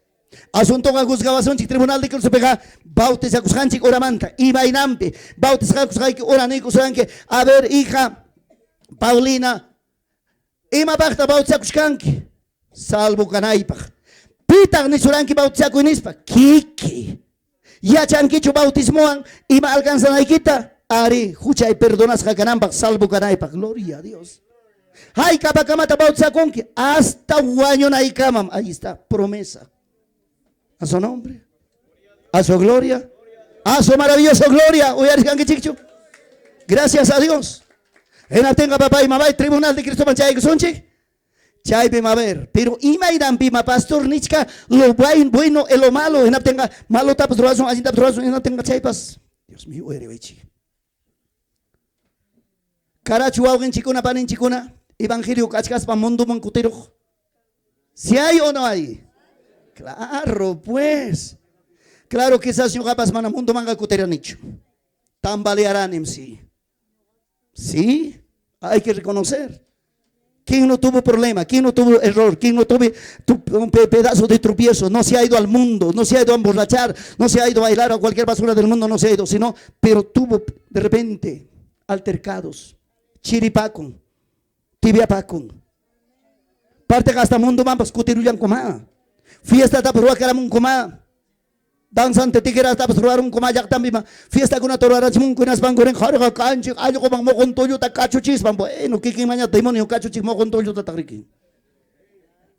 Asuntoqa juzgawasunchik tribunal de Cristopiqa bautizakusqanchik horamanta, imaynanpi bautizakusqayki hora niykusuranki, a ver, hija Paulina, imapaqta bautizakuchkanki? Salvo kanaypaq. Pitaq nisuranki bautizakuy nispa? Kiki. Yachankichu bautismowan ima alcanzanaykita? Ari, huchay perdonasqa kananpaq, salvo kanaypaq. Gloria a Dios. Haykapakamata bautizakunki? Hasta wañunaykamam. Ahí está, promesa. A su nombre. A su gloria. A su maravilloso gloria. Uyarisqankichikchu? Gracias a Dios. Hinaptinqa papay, mamay, tribunal de Cristoman chaykusunchik. Chaypim a ver, pero imaynanpima pastor nichka lo bueno y lo malo, hinaptinqa malotapas ruwasun, allintapas ruwasun, hinaptinqa chaypas. Dios mío, uyariwaychik. Karachu wawqinchikuna, paninchikuna, evangelio kachkaspa mundoman kutiruq. Si hay o no hay? Claro, pues. Claro, quizás ñuqapas mana mundomanqa kutiranichu. Tambalearanim, sí. Sí, hay que reconocer. ¿Quién no tuvo problema? ¿Quién no tuvo error? ¿Quién no tuvo un pedazo de tropiezo? No se ha ido al mundo, no se ha ido a emborrachar, no se ha ido a bailar a cualquier basura del mundo, no se ha ido, sino, pero tuvo de repente altercados, chiripacun, tibiapacun. Parte hasta mundo mampas kutirullan. Fiesta tapas ruwakaramunkuma. Danzante tigratapas ruwarunkuma llaqtanpima fiestakunata ruwarachimunku hinaspanku rin qariqa kanchik allquman moqon tulluta kachuchispan, bueno, kikinmaña demonio kachuchik moqon tulluta taqriki.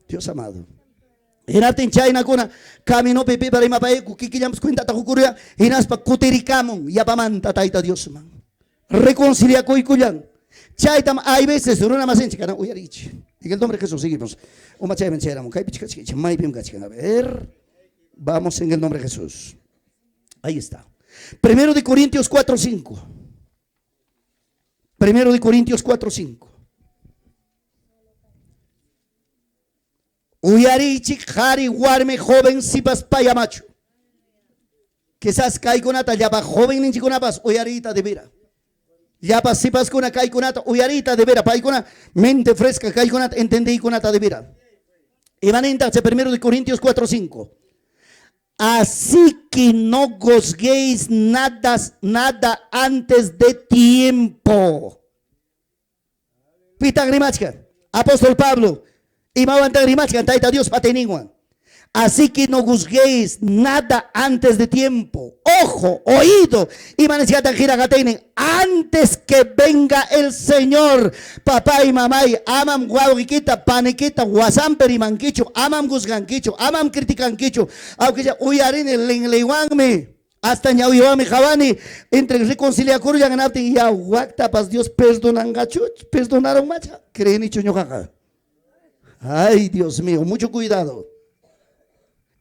Dios amado. Hinaptin chaynakuna caminopi pipa rimapayku kikillanpas cuentata qukuruya hinaspa kutirikamun yapamanta Tayta Diosman. Reconciliakuykullan. Chaytam hay veces runa masinchik kanan uyarichik. En el nombre de Jesús seguimos. Umachayman chayaramun kaypi chikachkichik maypim kachkan. A ver. Vamos en el nombre de Jesús. Ahí está. Primero de Corintios 4:5. Primero de Corintios 4:5. Uyarichik qhari warmi joven sipas paya machu. Quizás kaykunata llapa jovenninchikkunapas uyariyta debera. Llapa sipaskuna kaykunata uyariyta debera. Paykuna mente fresca kaykunata entendiykunata debera. Imanintaq chay primero de Corintios 4:5. Así que no juzguéis nada, nada antes de tiempo. Pitaq rimachkan? Apóstol Pablo. Imawantaq rimachkan? Tayta Diospa atiyninwan. Así que no juzguéis nada antes de tiempo. Ojo, oído. Imanisqatan hina qatiynin. Antes que venga el Señor. Papá y mamay, amam wawqikita, panikita, wasampi rimankichu, amam juzgankichu, amam criticankichu. Aunque ya uyarini linliwanmi. Hasta ñawiwanmi qawani. Entre reconciliakurullan hinaptin ya waktapas Dios perdonanqachu, perdonaron macha. Creenichu ñuqaqa. Ay, Dios mío, mucho cuidado.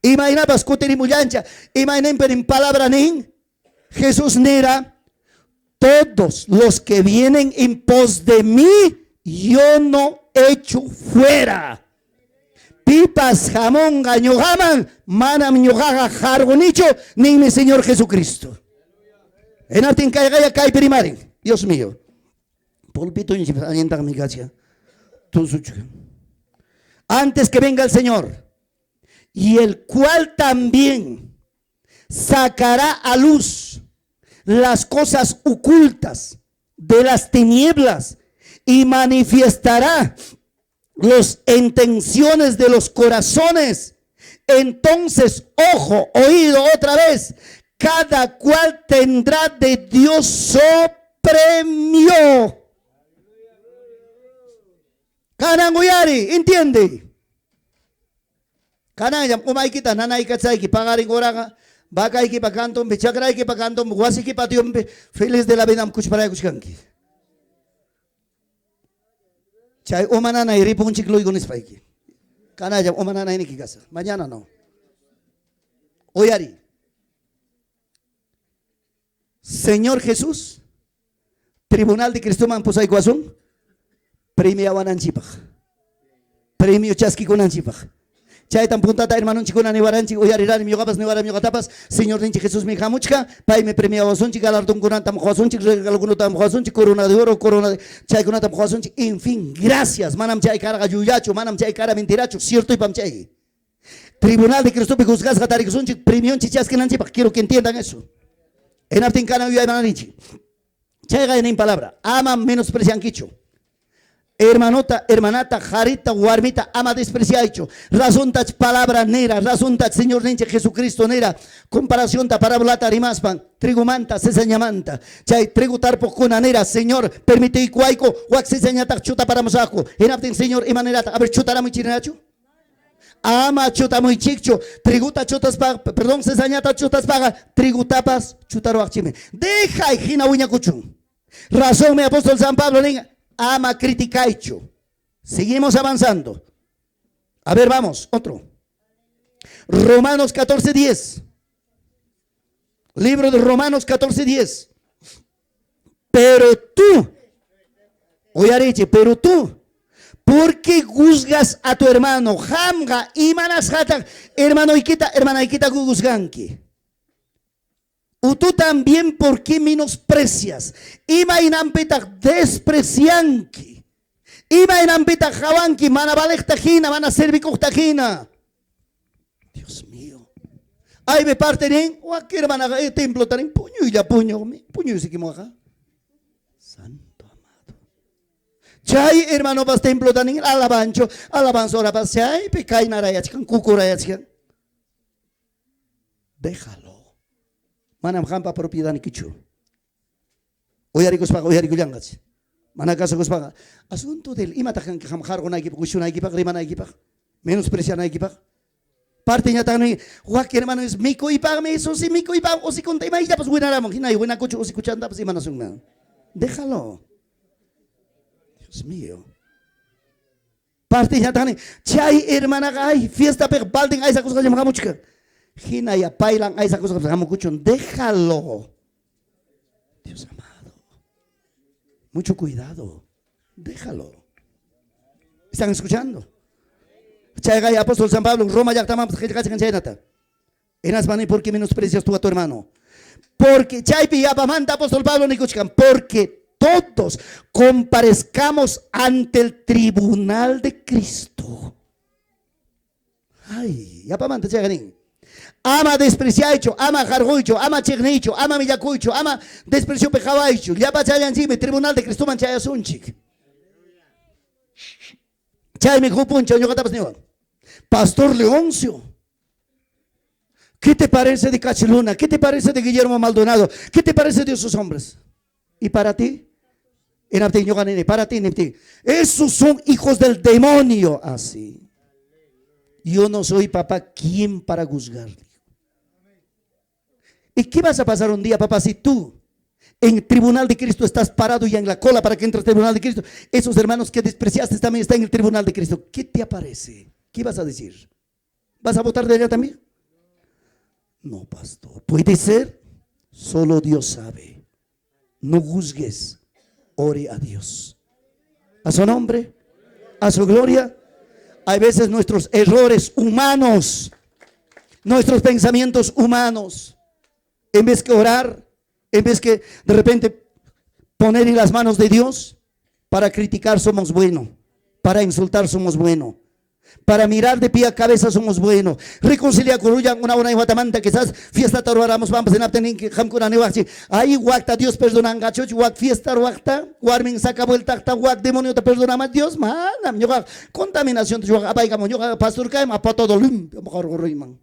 Imaynapas kutirimullancha, imaynanpi nin palabra nin, Jesús nira, todos los que vienen en pos de mí, yo no echo fuera. Pipas hamunqa ñuqaman, manam ñuqaqa qarqunichu, ninmi Señor Jesucristo. Hinaptin kayqaya kaypi rimarin, Dios mío. Pulpitunchik allintaqmi kachkan. Tusuchkan. Antes que venga el Señor, y el cual también sacará a luz las cosas ocultas de las tinieblas y manifiestará las intenciones de los corazones. Entonces, ojo, oído otra vez, cada cual tendrá de Dios su premio. Kanan uyari, entiende? Kananllam umaykita nanaykachayki paqarin uraqa vacaykipa cantonpi, chakraykipa cantonpi, wasiyki pationpi, feliz de la vida kuchparaykuchkanki. Chay uma nanay ripunchik luygu nispayki. Kanallam uma nanayniki kasaq. Mañana no. Uyari. Señor Jesús, Tribunal de Cristoman pusaykuwasun, premiawananchikpaq. Premio chaskikunanchikpaq. Chaytam puntata hermanonchikkuna niwaranchik, uyarirani ñuqapas niwarani ñuqatapas, Señorninchik Jesusmi hamuchka, paymi premiawasunchik, galardonkunatam quwasunchik, regalokunatam quwasunchik, corona de oro, corona de chaykunatam quwasunchik, en fin, gracias. Manam chay karqa llullachu, manam chay kara mentirachu, cierto ipam chay. Tribunal de Cristopi juzgasqa tarikusunchik, premionchik chaskinanchikpaq, quiero que entiendan eso. Hinaptin kanan yuyaymananichik. Chayqa nin palabra, ama menospreciankichu. Hermanota, hermanata, jarita, warmita, ama despreciaychu. Razontach palabra nera, razontach Señor ninchik Jesucristo nera. Comparacionta parábolata rimaspan, trigomanta, cizañamanta. Chay trigo tarpuqkuna nera, Señor, permitiykuwayku, wak cizañataq chutaparamusaqku. Hinaptin Señor imanerata, a ver, chutaramuychik nirachu? Ama chutamuychikchu, triguta chutaspaqa, perdón, cizañata chutaspaqa, trigutapas chutaruwaqchikmi. Dejay hina wiñakuchun. Razonmi apóstol San Pablo nin, ama criticaychu. Seguimos avanzando. A ver, vamos, otro. Romanos 14:10. Libro de Romanos 14:10. Pero tú, uyarichi, pero tú, ¿por qué juzgas a tu hermano? Qamqa, imanasqataq hermanoykita, hermanaykita juzganki? O tú también, ¿por qué menosprecias? Imaynanpitaq desprecianki? Imaynanpitaq qawanki mana valeqta hina, mana servikuqta hina? Dios mío. Aymi parte nin, wak hermanaqa templota nin, puñuylla puñuqmi, puñuysikimuwaqa. Santo amado. Chay hermanopas templota nin, alabancho, alabanza horapas chaypi kaynarayachkan, kukurayachkan. Déjalo. Manam qampa propiedadnikichu. Uyarikuspaqa uyarikullanqach. Mana kasukuspaqa asunto del imataq kanki qam qarqunaykipaq, wishunaykipaq, rimanaykipaq, menosprecianaykipaq. Parteñataqmi wak hermano es mikuypaqmi, eso sí mikuypaq, usikunta imayllapas winaramun, hinay winakuchu usikuchantapas imanasunman. Déjalo. Dios mío. Parteñataqmi chay hermanaqa ay fiestapiqa balden aysakusqallam hamuchkan. Hinaya paylan aysakusqapas hamukuchun. Déjalo. Dios amado. Mucho cuidado. Déjalo. ¿Están escuchando? Chayqa apóstol San Pablo Roma llaqtamanpas qillqachkan chaynata. Hinaspa ¿por qué menosprecias tú a tu hermano? Porque chaypi yapamanta apóstol Pablo nikuchkan, porque todos comparezcamos ante el tribunal de Cristo. Ay, yapamanta chayqa nin. Ama despreciaychu, ama qarquychu, ama chiqniychu, ama millakuychu, ama despreciopi qawaychu. Llapa challanchikmi tribunal de Cristoman chayasunchik. Chaymi huk punchaw ñuqatapas niwan, Pastor Leoncio, ¿qué te parece de Cachiluna? ¿Qué te parece de Guillermo Maldonado? ¿Qué te parece de esos hombres? ¿Y para ti? Hinaptin ñuqa nini, para ti niptin, esos son hijos del demonio. Así. Yo no soy papá quien para juzgar. ¿Y qué vas a pasar un día, papá, si tú en tribunal de Cristo estás parado y en la cola para que entres al tribunal de Cristo? Esos hermanos que despreciaste también están en el tribunal de Cristo. ¿Qué te aparece? ¿Qué vas a decir? ¿Vas a votar de allá también? No, pastor. Puede ser. Solo Dios sabe. No juzgues. Ore a Dios. A su nombre, a su gloria. Hay veces nuestros errores humanos, nuestros pensamientos humanos, en vez que orar, en vez que de repente poner en las manos de Dios, para criticar somos buenos, para insultar somos buenos, para mirar de pie a cabeza somos buenos. Reconcilia con una una watamanta quizás fiesta taruaramos vamos en aptenin que hamkuna niwachi. Ay wakta Dios perdonanga chuch wak fiesta wakta warmin saca vuelta ta wak demonio te perdona más Dios manam ñuqa contaminación chuq apaykamo ñuqa pastor kaym apa todo limpio qarquruyman.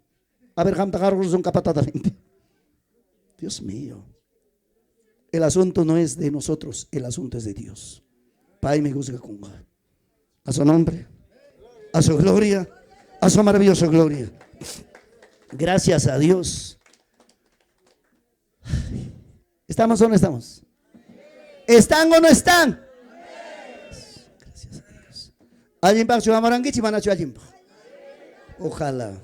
A ver hamta qarqursun kapatada limpio. Dios mío. El asunto no es de nosotros, el asunto es de Dios. Paymi juzgakunqa. A su nombre, a su gloria, a su maravillosa gloria. Gracias a Dios. ¿Estamos o no estamos? ¿Están o no están? Gracias a Dios. Allinpaqchu hamurankichik manachu allinpaq? Ojalá.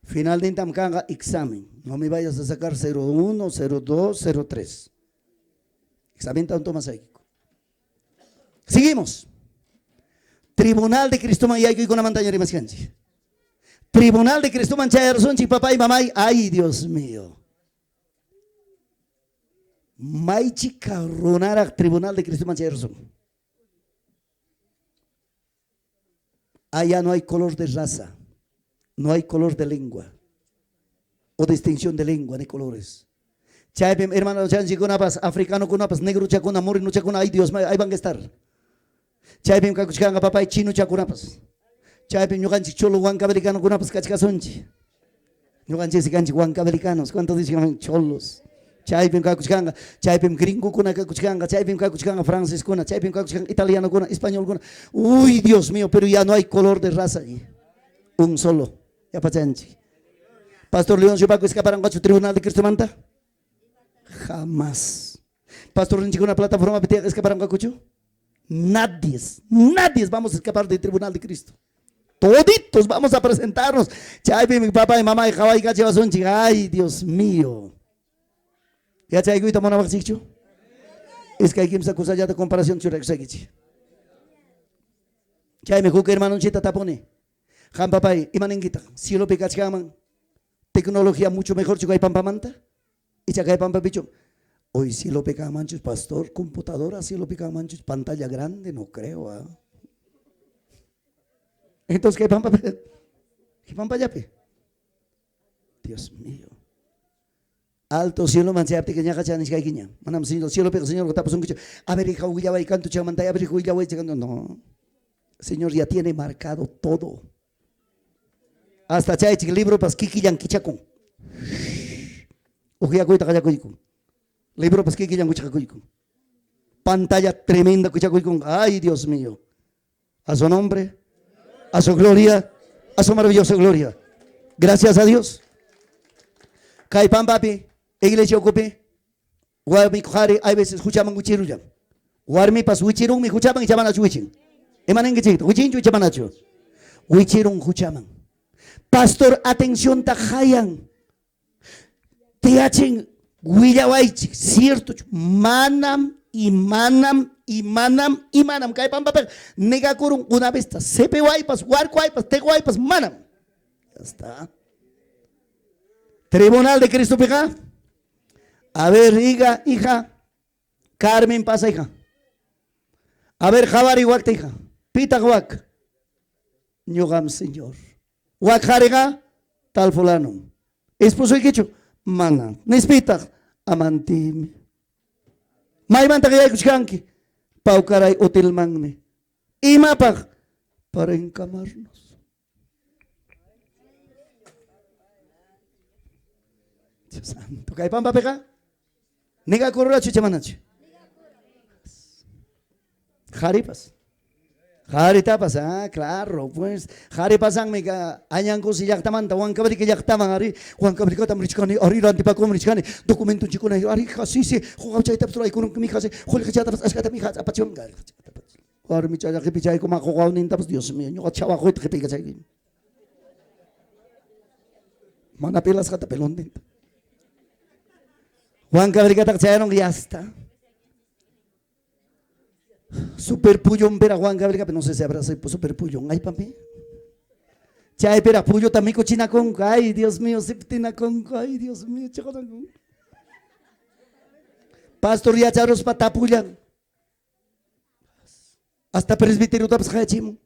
Final de kanqa examen. No me vayas a sacar 01, 02, 03. Examen tanto más ahí. Seguimos. Tribunal de Cristo man yaykuykunamantaña rimaskanchik. Tribunal de Cristo man chayarsunchik papá y mamá. Ay, Dios mío. Maychika runaraq Tribunal de Cristo man chayarsun. Allá no hay color de raza, no hay color de lengua o distinción de lengua ni colores. Chaypim hermano chanchikunapas, africanokunapas, negro chakuna, moreno chakuna, ay Dios mío, ahí van a estar. Chaypim kakuchkanqa papay chino chakunapas. Chaypim ñuqanchik cholo huancavelicanukunapas kachkasunchik. Ñuqanchik kanchik huancavelicanos, ¿cuántos dicen cholos? Chaypim kakuchkanqa, chaypim gringokuna kakuchkanqa, chaypim kakuchkanqa franceskuna, chaypim kakuchkanqa italianokuna, españolkuna. Uy, Dios mío, pero ya no hay color de raza allí. Un solo. Ya pachanchik. Pastor Leoncio Paco escaparanqachu tribunal de Cristo manta? Jamás. Pastor una plataforma escaparanqakuchu? Nadie, nadie vamos a escapar del tribunal de Cristo. Toditos vamos a presentarnos. Chaypi mi papá y mamá y qawaykachiwasunchik. Ay, Dios mío. Yachaykuyta munawaqchikchu? Iskay kimsa kusallata comparación churakusaykichik. Chaymi huk hermanonchita tapuni. Qam papay, ima ninkitaq? Cielopi kachkanman tecnología mucho mejor kay pampamanta? Icha kay pampapichu? Hoy cielopi kanmanchus pastor, computadora cielopi kanmanchus, pantalla grande, no creo. ¿Ah? Entonces, ¿qué pampa? ¿Qué pampallapi? Dios mío. Alto cielo man chayaptiki ñaqa chanishkaykiña. Manam señor cielopiqa señor tapusunkichu. A ver, hija, willaway kantu chaymanta, a ver, hijo, willaway chaymanta. No. Señor ya tiene marcado todo. Hasta chaychik libropas kikillan kichakun. Uqyakuyta qallakuykun. Libropas kikillan wichqakuykun. Pantalla tremenda kichakuykun. Ay, Dios mío. A su nombre, a su gloria, a su maravillosa gloria. Gracias a Dios. Kay pampapi, iglesia ukupi, warmi qhari hay veces huchaman wichirullan. Warmipas wichirunmi huchaman icha manachu wichin. Imaninkichikta, wichinchu icha manachu. Wichirun huchaman. Pastor, atención ta hayan. Tiyachin willawaychik, cierto, manam y manam y manam y manam. Kay pampapi negakurun una vez sepe waypas, warku waypas, teco waypas, manam. Ya está. Tribunal de Cristo piqa. A ver, hija, hija. Carmen pasa, hija. A ver, qhawari wakta, hija. Pitaq wak. Ñuqam, señor. Wak qhariqa, tal fulano. Esposoykichu? Mana. Nispitaq, amantimi. Maymantaq yaykuchkanki? Pawkaray hotelmanmi. Imapaq? Para encamarnos. Dios santo. Kay pampapiqa negakururachu icha manachu? Qharipas. Qharitapas, ah, claro, pues. Qhari pasanmi ka Añankusi llaqtamanta Huancavilca llaqtaman, ari, Huancavilcatam richkani, ari, rantipakuman richkani, documentonchikkuna, ari, sí, sí, quqawchaytapas ruraykununki, mija, sí, qullqichatapas achkata mija apachiwanqa. Warmichalla qipichayku quqawnintapas, Dios mío, ñuqa chawaquyta qipiykachayku. Mana pelasqata pelontinta. Huancavilcataqa chayarunqa ya está. Super pullonpiraq Huancavilcapi, no sé si habrá super pullon, aypapi. Chaypiraq pulluta mikuchinakunku, ay Dios mío, siptinakunku, ay Dios mío, chiqanakunku. Pastor yacharuspa tapullan. Hasta presbiteriotapas qayachimun.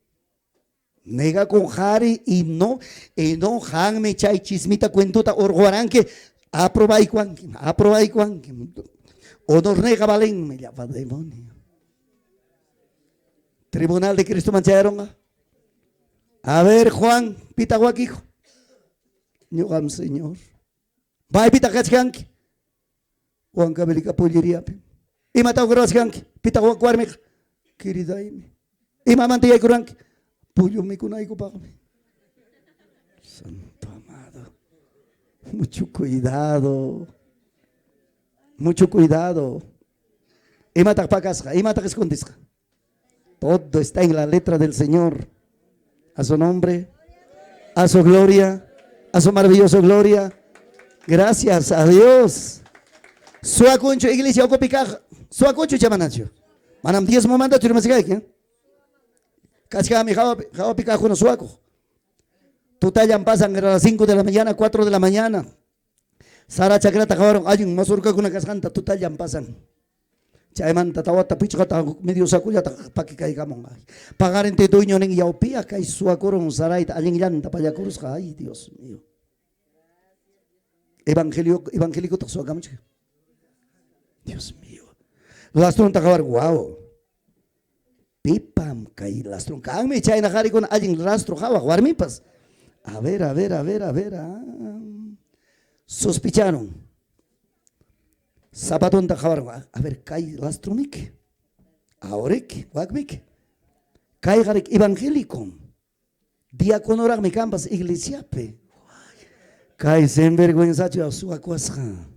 Negakun qhari y no, y no qanmi chay chismita cuentota urquwaranki, aprobaykuwanki, aprobaykuwanki. Honorniyqa valenmi, llapa demonio. Tribunal de Cristoman chayarunqa. A ver, Juan, pitaq wakiku? Ñuqam, Señor. Maypitaq kachkanki? Huancavelica pulleriapi. Imataq ruwachkanki? Pitaq wak warmiqa? Queridaymi. Imamanta yaykuranki? Pullu mikunaykupaqmi. Santo amado. Mucho cuidado. Mucho cuidado. Imataq pakasqa? Imataq escondisqa? Todo está en la letra del Señor. A su nombre, a su gloria, a su maravillosa gloria. Gracias a Dios. Suwakunchu iglesia ukupi kaq, suwakunchu icha manachu? Manam diezmomantachu rimasikayki. Kachkami hawapi, hawapi kaqkuna suwakuq. Tutallan pasan a las 5 de la mañana, 4 de la mañana. Sara chakrata qawarun allin mazorkakuna kasqanta tutallan pasan. Chaymanta tawata pichqata medio sacullata pakikaykamun. Paqarintin dueño nin yawpiya kay suwakurun sarayta allinllanta pallakurusqa. Ay, Dios mío. Evangelio, evangelicotaq suwakamuchka. Dios mío. Lastronta qawar, wow. Pipam kay lastron kanmi chayna qarikuna allin rastro qawaq warmipas. A ver, a ver, a ver, a ver. Ah. Sospecharun. Zapatonta qawarun. A ver, kay lastromiki. Ahoriki, wakmiki. Kayqarik evangélico. Diaconoraqmi kanpas iglesiapi. Kay sinvergüenzachu suwakuwasqa.